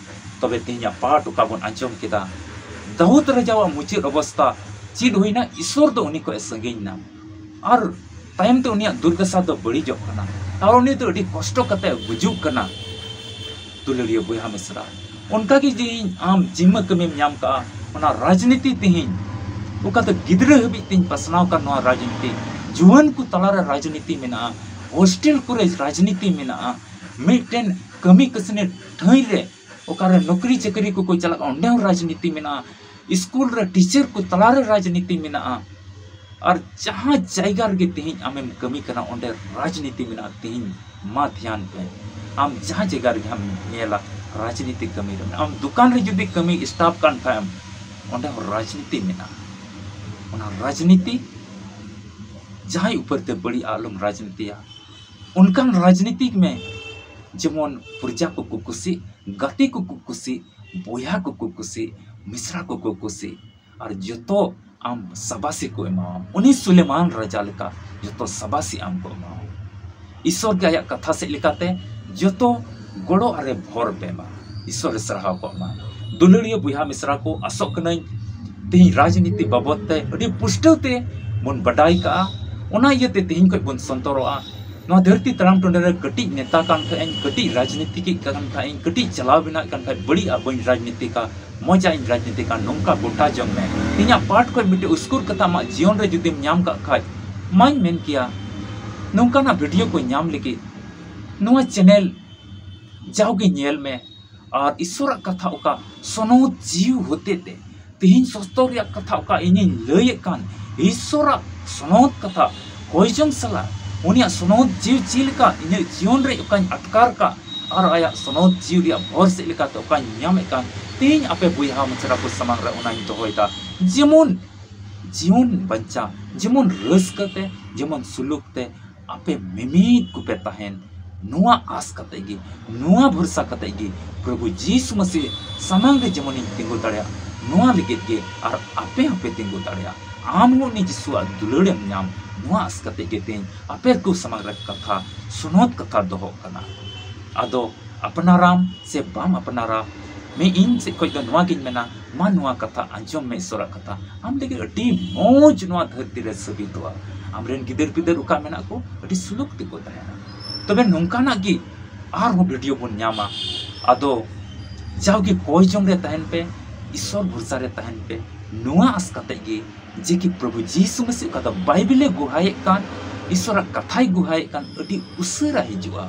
ᱛᱚᱵᱮ ᱛᱮᱦᱮᱧᱟᱜ ᱯᱟᱴ ᱚᱠᱟ ᱵᱚᱱ ᱟᱸᱡᱚᱢ ᱠᱮᱫᱟ, ᱫᱟᱣᱩᱫ ᱨᱟᱡᱟᱣᱟᱜ ᱢᱩᱪᱟᱹᱫ ᱚᱵᱚᱥᱛᱟ ᱪᱮᱫ ᱦᱩᱭᱱᱟ? ᱤᱥᱚᱨ ᱫᱚ ᱩᱱᱤ ᱠᱷᱚᱡ ᱮ ᱥᱟᱺᱜᱤᱧ ᱱᱟ᱾ ᱟᱨ ᱛᱟᱭᱚᱢ ᱛᱮ ᱩᱱᱤᱭᱟᱜ ᱫᱩᱨᱫᱚᱥᱟ ᱫᱚ ᱵᱟᱹᱲᱤᱡᱚᱜ ᱠᱟᱱᱟ, ᱟᱨ ᱩᱱᱤ ᱫᱚ ᱟᱹᱰᱤ ᱠᱚᱥᱴᱚ ᱠᱟᱛᱮ ᱜᱩᱡᱩᱜ ᱠᱟᱱᱟ᱾ ᱫᱩᱞᱟᱹᱲᱤᱭᱟᱹ ᱵᱚᱭᱦᱟ ᱢᱤᱥᱨᱟ, ᱚᱱᱠᱟ ᱜᱮ ᱡᱩᱫᱤ ᱟᱢ ᱡᱤᱢᱟᱹ ᱠᱟᱹᱢᱤᱢ ᱧᱟᱢ ᱠᱟᱜᱼᱟ, ᱚᱱᱟ ᱨᱟᱡᱽᱱᱤᱛᱤ ᱛᱮᱦᱮᱧ ᱚᱠᱟ ᱫᱚ ᱜᱤᱫᱽᱨᱟᱹ ᱦᱟᱹᱵᱤᱡ ᱛᱮᱧ ᱯᱟᱥᱱᱟᱣ ᱠᱟᱱ ᱱᱚᱣᱟ ᱨᱟᱡᱽᱱᱤᱛᱤ, ᱡᱩᱣᱟᱹᱱ ᱠᱚ ᱛᱟᱞᱟᱨᱮ ᱨᱟᱡᱽᱱᱤᱛᱤ ᱢᱮᱱᱟᱜᱼᱟ, ᱦᱳᱥᱴᱮᱞ ᱠᱚᱨᱮ ᱨᱟᱡᱽᱱᱤᱛᱤ ᱢᱮᱱᱟᱜᱼᱟ, ᱢᱤᱫᱴᱮᱱ ᱠᱟᱹᱢᱤ ᱠᱟᱹᱥᱱᱤ ᱴᱷᱟᱹᱭ ᱨᱮ ᱚᱠᱟᱨᱮ ᱱᱚᱠᱨᱤ ᱪᱟᱹᱠᱨᱤ ᱠᱚᱠᱚ ᱪᱟᱞᱟᱜ ᱠᱟᱱᱟ, ᱚᱸᱰᱮ ᱦᱚᱸ ᱨᱟᱡᱽᱱᱤᱛᱤ ᱢᱮᱱᱟᱜᱼᱟ, ᱥᱠᱩᱞ ᱨᱮ ᱴᱤᱪᱟᱨ ᱠᱚ ᱛᱟᱞᱟᱨᱮ ᱨᱟᱡᱽᱱᱤᱛᱤ ᱢᱮᱱᱟᱜᱼᱟ᱾ ᱟᱨ ᱡᱟᱦᱟᱸ ᱡᱟᱭᱜᱟ ᱨᱮᱜᱮ ᱛᱮᱦᱮᱧ ᱟᱢᱮᱢ ᱠᱟᱹᱢᱤ ᱠᱟᱱᱟ, ᱚᱸᱰᱮ ᱨᱟᱡᱽᱱᱤᱛᱤ ᱢᱮᱱᱟᱜᱼᱟ᱾ ᱛᱮᱦᱮᱧ ᱢᱟ ᱫᱷᱮᱭᱟᱱ ᱯᱮ, ᱟᱢ ᱡᱟᱦᱟᱸ ᱡᱟᱭᱜᱟ ᱨᱮᱜᱮ ᱦᱟᱸᱜ ᱮᱢ ᱧᱮᱞᱟ, ᱨᱟᱡᱽᱱᱤᱛᱤ ᱠᱟᱹᱢᱤ ᱨᱮ ᱢᱮᱱᱟᱜᱼᱟ᱾ ᱟᱢ ᱫᱚᱠᱟᱱ ᱨᱮ ᱡᱩᱫᱤ ᱠᱟᱹᱢᱤ ᱥᱴᱟᱯ ᱠᱟᱱ ᱠᱷᱟᱡ ᱮᱢ, ᱚᱸᱰᱮ ᱦᱚᱸ ᱨᱟᱡᱽᱱᱤᱛᱤ ᱢᱮᱱᱟᱜᱼᱟ᱾ ᱚᱱᱟ ᱨᱟᱡᱽᱱᱤᱛᱤ ᱡᱟᱦᱟᱸᱭ ᱩᱯᱚᱨ ᱛᱮ ᱵᱟᱹᱲᱤᱡ ᱟᱞᱚᱢ ᱨᱟᱡᱽᱱᱤᱛᱤᱭᱟ, ᱚᱱᱠᱟᱱ ᱨᱟᱡᱽᱱᱤᱛᱤ ᱢᱮ ᱡᱮᱢᱚᱱ ᱯᱨᱚᱡᱟ ᱠᱚᱠᱚ ᱠᱩᱥᱤᱜ, ᱜᱟᱛᱮ ᱠᱚᱠᱚ ᱠᱩᱥᱤᱜ, ᱵᱚᱭᱦᱟ ᱠᱚᱠᱚ ᱠᱩᱥᱤᱜ, ᱢᱤᱥᱨᱟ ᱠᱚᱠᱚ ᱠᱩᱥᱤᱜ, ᱟᱨ ᱡᱚᱛᱚ ᱟᱢ ᱥᱟᱵᱟᱥᱤ ᱠᱚ ᱮᱢᱟᱣᱟᱢ᱾ ᱩᱱᱤ ᱥᱩᱞᱮᱢᱟᱱ ᱨᱟᱡᱟ ᱞᱮᱠᱟ ᱡᱚᱛᱚ ᱥᱟᱵᱟᱥᱤ ᱟᱢ ᱠᱚ ᱮᱢᱟᱣᱟᱢ᱾ ᱤᱥᱚᱨ ᱜᱮ ᱟᱭᱟᱜ ᱠᱟᱛᱷᱟ ᱥᱮᱫ ᱞᱮᱠᱟᱛᱮ ᱡᱚᱛᱚ ᱜᱚᱲᱚ ᱟᱨᱮ ᱵᱷᱚᱨ ᱯᱮ ᱢᱟ᱾ ᱤᱥᱚᱨᱮ ᱥᱟᱨᱦᱟᱣ ᱠᱚᱜ ᱢᱟ᱾ ᱫᱩᱞᱟᱹᱲᱤᱭᱟᱹ ᱵᱚᱭᱦᱟ ᱢᱤᱥᱨᱟ ᱠᱚ, ᱟᱥᱚᱜ ᱠᱟᱹᱱᱟᱹᱧ ᱛᱮᱦᱮᱧ ᱨᱟᱡᱽᱱᱤᱛᱤ ᱵᱟᱵᱚᱫ ᱛᱮ ᱟᱹᱰᱤ ᱯᱩᱥᱴᱟᱹᱣ ᱛᱮ ᱵᱚᱱ ᱵᱟᱰᱟᱭ ᱠᱟᱜᱼᱟ᱾ ᱚᱱᱟ ᱤᱭᱟᱹᱛᱮ ᱛᱮᱦᱮᱧ ᱠᱷᱚᱱ ᱵᱚᱱ ᱥᱚᱱᱛᱚᱨᱚᱜᱼᱟ᱾ ᱱᱚᱣᱟ ᱫᱷᱟᱹᱨᱛᱤ ᱛᱟᱲᱟᱢ ᱴᱩᱰᱟᱹ ᱨᱮ ᱠᱟᱹᱴᱤᱡ ᱱᱮᱛᱟ ᱠᱟᱱ ᱠᱷᱟᱡ ᱤᱧ, ᱠᱟᱹᱴᱤᱡ ᱨᱟᱡᱽᱱᱤᱛᱤᱠᱤᱡ ᱠᱟᱱ ᱠᱷᱟᱡ ᱤᱧ, ᱠᱟᱹᱴᱤᱡ ᱪᱟᱞᱟᱣ ᱵᱮᱱᱟᱜ ᱠᱟᱱ ᱠᱷᱟᱡ ᱵᱟᱹᱲᱤᱡ ᱟᱜ ᱵᱟᱹᱧ ᱨᱟᱡᱽᱱᱤᱛᱤᱠᱟ, ᱢᱚᱡᱟᱜ ᱤᱧ ᱨᱟᱡᱽᱱᱤᱛᱤᱠᱟ, ᱱᱚᱝᱠᱟ ᱜᱚᱴᱟ ᱡᱚᱝ ᱢᱮ᱾ ᱤᱧᱟᱹᱜ ᱯᱟᱴ ᱠᱷᱚᱡ ᱢᱤᱫᱴᱮᱡ ᱩᱥᱠᱩᱨ ᱠᱟᱛᱷᱟ ᱟᱢᱟᱜ ᱡᱤᱭᱚᱱ ᱨᱮ ᱡᱩᱫᱤᱢ ᱧᱟᱢ ᱠᱟᱜ ᱠᱷᱟᱡ, ᱢᱟᱧ ᱢᱮᱱ ᱠᱮᱭᱟ, ᱱᱚᱝᱠᱟᱱᱟᱜ ᱵᱷᱤᱰᱤᱭᱳ ᱠᱚ ᱧᱟᱢ ᱞᱟᱹᱜᱤᱫ ᱱᱚᱣᱟ ᱪᱮᱱᱮᱞ ᱡᱟᱣᱜᱮ ᱧᱮᱞ ᱢᱮ᱾ ᱟᱨ ᱤᱥᱚᱨᱟᱜ ᱠᱟᱛᱷᱟ ᱚᱠᱟ ᱥᱚᱱᱚᱛ ᱡᱤᱣᱤ ᱦᱚᱛᱮᱛᱮ ᱛᱮᱦᱮᱧ ᱥᱚᱥᱛᱚ ᱨᱮᱭᱟᱜ ᱠᱟᱛᱷᱟ ᱚᱠᱟ ᱤᱧᱤᱧ ᱞᱟᱹᱭᱮᱫ ᱠᱟᱱ, ᱤᱥᱚᱨᱟᱜ ᱥᱚᱱᱚᱛ ᱠᱟᱛᱷᱟ ᱠᱚᱭ ᱡᱚᱝ ᱥᱟᱞᱟᱜ ᱩᱱᱤᱭᱟᱜ ᱥᱚᱱᱚᱛ ᱡᱤᱣᱤ ᱪᱮᱫ ᱞᱮᱠᱟ ᱤᱧᱟᱹᱜ ᱡᱤᱭᱚᱱ ᱨᱮ ᱚᱠᱟᱧ ᱟᱴᱠᱟᱨ ᱠᱟᱜ ᱟᱨ ᱟᱭᱟᱜ ᱥᱚᱱᱚᱛ ᱡᱤᱣᱤ ᱨᱮᱭᱟᱜ ᱵᱷᱚᱨ ᱪᱮᱫ ᱞᱮᱠᱟᱛᱮ ᱚᱠᱟᱧ ᱧᱟᱢᱮᱫ ᱠᱟᱱ, ᱛᱮᱦᱮᱧ ᱟᱯᱮ ᱵᱚᱭᱦᱟ ᱢᱤᱥᱨᱟ ᱠᱚ ᱥᱟᱢᱟᱝ ᱨᱮ ᱚᱱᱟᱧ ᱫᱚᱦᱚᱭᱮᱫᱟ᱾ ᱡᱮᱢᱚᱱ ᱡᱤᱭᱚᱱ ᱵᱟᱧᱪᱟᱣ, ᱡᱮᱢᱚᱱ ᱨᱟᱹᱥᱠᱟᱹ ᱛᱮ, ᱡᱮᱢᱚᱱ ᱥᱩᱞᱩᱠ ᱛᱮ ᱟᱯᱮ ᱢᱤᱢᱤᱫ ᱠᱚᱯᱮ ᱛᱟᱦᱮᱱ, ᱱᱚᱣᱟ ᱟᱥ ᱠᱟᱛᱮ ᱜᱮ, ᱱᱚᱣᱟ ᱵᱷᱚᱨᱥᱟ ᱠᱟᱛᱮ ᱜᱮ ᱯᱨᱚᱵᱷᱩ ᱡᱤᱥᱩ ᱢᱟᱥᱤ ᱥᱟᱢᱟᱝ ᱨᱮ ᱡᱮᱢᱚᱱᱤᱧ ᱛᱤᱸᱜᱩ ᱫᱟᱲᱮᱭᱟᱜ, ᱱᱚᱣᱟ ᱞᱟᱹᱜᱤᱫ ᱜᱮ ᱟᱨ ᱟᱯᱮ ᱦᱚᱸᱯᱮ ᱛᱤᱸᱜᱩ ᱫᱟᱲᱮᱭᱟᱜ, ᱟᱢ ᱦᱚᱸ ᱩᱱᱤ ᱡᱤᱥᱩᱣᱟᱜ ᱫᱩᱞᱟᱹᱲᱮᱢ ᱧᱟᱢ, ᱱᱚᱣᱟ ᱟᱥ ᱠᱟᱛᱮ ᱜᱮ ᱛᱮᱦᱮᱧ ᱟᱯᱮ ᱠᱚ ᱥᱟᱢᱟᱝ ᱨᱮ ᱠᱟᱛᱷᱟ, ᱥᱚᱱᱚᱛ ᱠᱟᱛᱷᱟ ᱫᱚᱦᱚᱜ ᱠᱟᱱᱟ᱾ ᱟᱫᱚ ᱟᱯᱱᱟᱨᱟᱢ ᱥᱮ ᱵᱟᱢ ᱟᱯᱱᱟᱨᱟ, ᱢᱮ ᱤᱧ ᱥᱮᱫ ᱠᱷᱚᱡ ᱫᱚ ᱱᱚᱣᱟ ᱜᱤᱧ ᱢᱮᱱᱟ, ᱢᱟ ᱱᱚᱣᱟ ᱠᱟᱛᱷᱟ ᱟᱸᱡᱚᱢ ᱢᱮ, ᱤᱥᱚᱨᱟᱜ ᱠᱟᱛᱷᱟ ᱟᱢ ᱞᱟᱹᱜᱤᱫ ᱟᱹᱰᱤ ᱢᱚᱡᱽ ᱱᱚᱣᱟ ᱫᱷᱟᱹᱨᱛᱤ ᱨᱮ ᱥᱟᱹᱵᱤᱛᱚᱜᱼᱟ᱾ ᱟᱢᱨᱮᱱ ᱜᱤᱫᱟᱹᱨ ᱯᱤᱫᱟᱹᱨ ᱚᱠᱟ ᱢᱮᱱᱟᱜ ᱠᱚ ᱟᱹᱰᱤ ᱥᱩᱞᱩᱠ ᱛᱮᱠᱚ ᱛᱟᱦᱮᱱᱟ᱾ ᱛᱚᱵᱮ ᱱᱚᱝᱠᱟᱱᱟᱜ ᱜᱮ ᱟᱨᱦᱚᱸ ᱵᱷᱤᱰᱤᱭᱳ ᱵᱚᱱ ᱧᱟᱢᱟ᱾ ᱟᱫᱚ ᱡᱟᱣᱜᱮ ᱠᱚᱭ ᱡᱚᱝ ᱨᱮ ᱛᱟᱦᱮᱱ ᱯᱮ, ᱤᱥᱚᱨ ᱵᱷᱚᱨᱥᱟ ᱨᱮ ᱛᱟᱦᱮᱱ ᱯᱮ, ᱱᱚᱣᱟ ᱟᱥ ᱠᱟᱛᱮ ᱜᱮ ᱡᱮ ᱠᱤ ᱯᱨᱚᱵᱷᱩ ᱡᱤᱥᱩ ᱢᱟᱥᱤ ᱚᱠᱟ ᱫᱚ ᱵᱟᱭᱵᱮᱞᱮ ᱜᱚᱦᱟᱭᱮᱫ ᱠᱟᱱ, ᱤᱥᱚᱨᱟᱜ ᱠᱟᱛᱷᱟᱭ ᱜᱚᱦᱟᱭᱮᱫ ᱠᱟᱱ, ᱟᱹᱰᱤ ᱩᱥᱟᱹᱨᱟ ᱦᱤᱡᱩᱜᱼᱟ᱾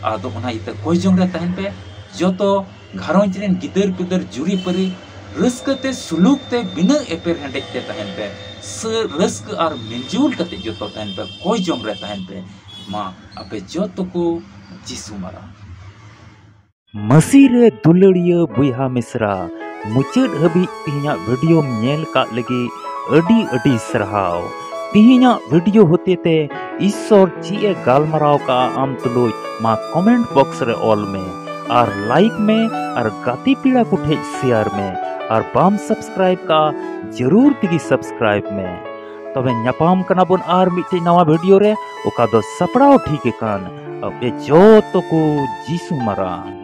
ᱟᱫᱚ ᱚᱱᱟ ᱤᱭᱟᱹᱛᱮ ᱠᱚᱭ ᱡᱚᱝ ᱨᱮ ᱛᱟᱦᱮᱱ ᱯᱮ, ᱡᱚᱛᱚ ᱜᱷᱟᱨᱚᱸᱡᱽ ᱨᱮᱱ ᱜᱤᱫᱟᱹᱨ ᱯᱤᱫᱟᱹᱨ ᱡᱩᱨᱤ ᱯᱟᱹᱨᱤ ᱨᱟᱹᱥᱠᱟᱹ ᱛᱮ ᱥᱩᱞᱩᱠ ᱛᱮ ᱵᱤᱱᱟᱹ ᱮᱯᱮᱨ ᱦᱮᱸᱰᱮᱡ ᱛᱮ ᱛᱟᱦᱮᱱ ᱯᱮ᱾ ᱥᱟᱹ-, ᱨᱟᱹᱥᱠᱟᱹ ᱟᱨ ᱢᱤᱞᱡᱩᱞ ᱠᱟᱛᱮ ᱡᱚᱛᱚ ᱛᱟᱦᱮᱱ ᱯᱮ, ᱠᱚᱭ ᱡᱚᱝ ᱨᱮ ᱛᱟᱦᱮᱱ ᱯᱮ᱾ ᱢᱟ ᱟᱯᱮ ᱡᱚᱛᱚ ᱠᱚ ᱡᱤᱥᱩ ᱢᱟᱨᱟᱝ᱾ ᱢᱟᱹᱥᱤ ᱨᱮ ᱫᱩᱞᱟᱹᱲᱤᱭᱟᱹ ᱵᱚᱭᱦᱟ ᱢᱤᱥᱨᱟ, ᱢᱩᱪᱟᱹᱫ ᱦᱟᱹᱵᱤᱡ ᱛᱮᱦᱮᱧᱟᱜ ᱵᱷᱤᱰᱤᱭᱳᱢ ᱧᱮᱞ ᱠᱟᱜ ᱞᱟᱹᱜᱤᱫ ᱟᱹᱰᱤ ᱟᱹᱰᱤ ᱥᱟᱨᱦᱟᱣ᱾ ᱛᱮᱦᱮᱧᱟᱜ ᱵᱷᱤᱰᱤᱭᱳ ᱦᱚᱛᱮᱛᱮ ᱤᱥᱥᱚᱨ ᱪᱮᱫ ᱮ ᱜᱟᱞᱢᱟᱨᱟᱣ ᱠᱟᱜᱼᱟ ᱟᱢ ᱛᱩᱞᱩᱡ, ᱢᱟ comment box ᱨᱮ ᱚᱞ ᱢᱮ ᱟᱨ like ᱢᱮ ᱟᱨ ᱜᱟᱛᱮ ᱯᱮᱲᱟ ᱠᱚ ᱴᱷᱮᱡ share ᱢᱮ᱾ ᱟᱨ ᱵᱟᱢ subscribe ᱠᱟᱜᱼᱟ, ᱡᱟᱹᱨᱩᱲ ᱛᱮᱜᱮ subscribe ᱢᱮ᱾ ᱛᱚᱵᱮ ᱧᱟᱯᱟᱢ ᱠᱟᱱᱟ ᱵᱚᱱ ᱟᱨ ᱢᱤᱫᱴᱮᱡ ᱱᱟᱣᱟ video ᱨᱮ, ᱚᱠᱟ ᱫᱚ ᱥᱟᱯᱲᱟᱣ ᱴᱷᱤᱠ ᱟᱠᱟᱱ ᱟᱯᱮ ᱡᱚᱛᱚ ᱠᱚ ᱡᱤᱥᱩ ᱢᱟᱨᱟᱝ᱾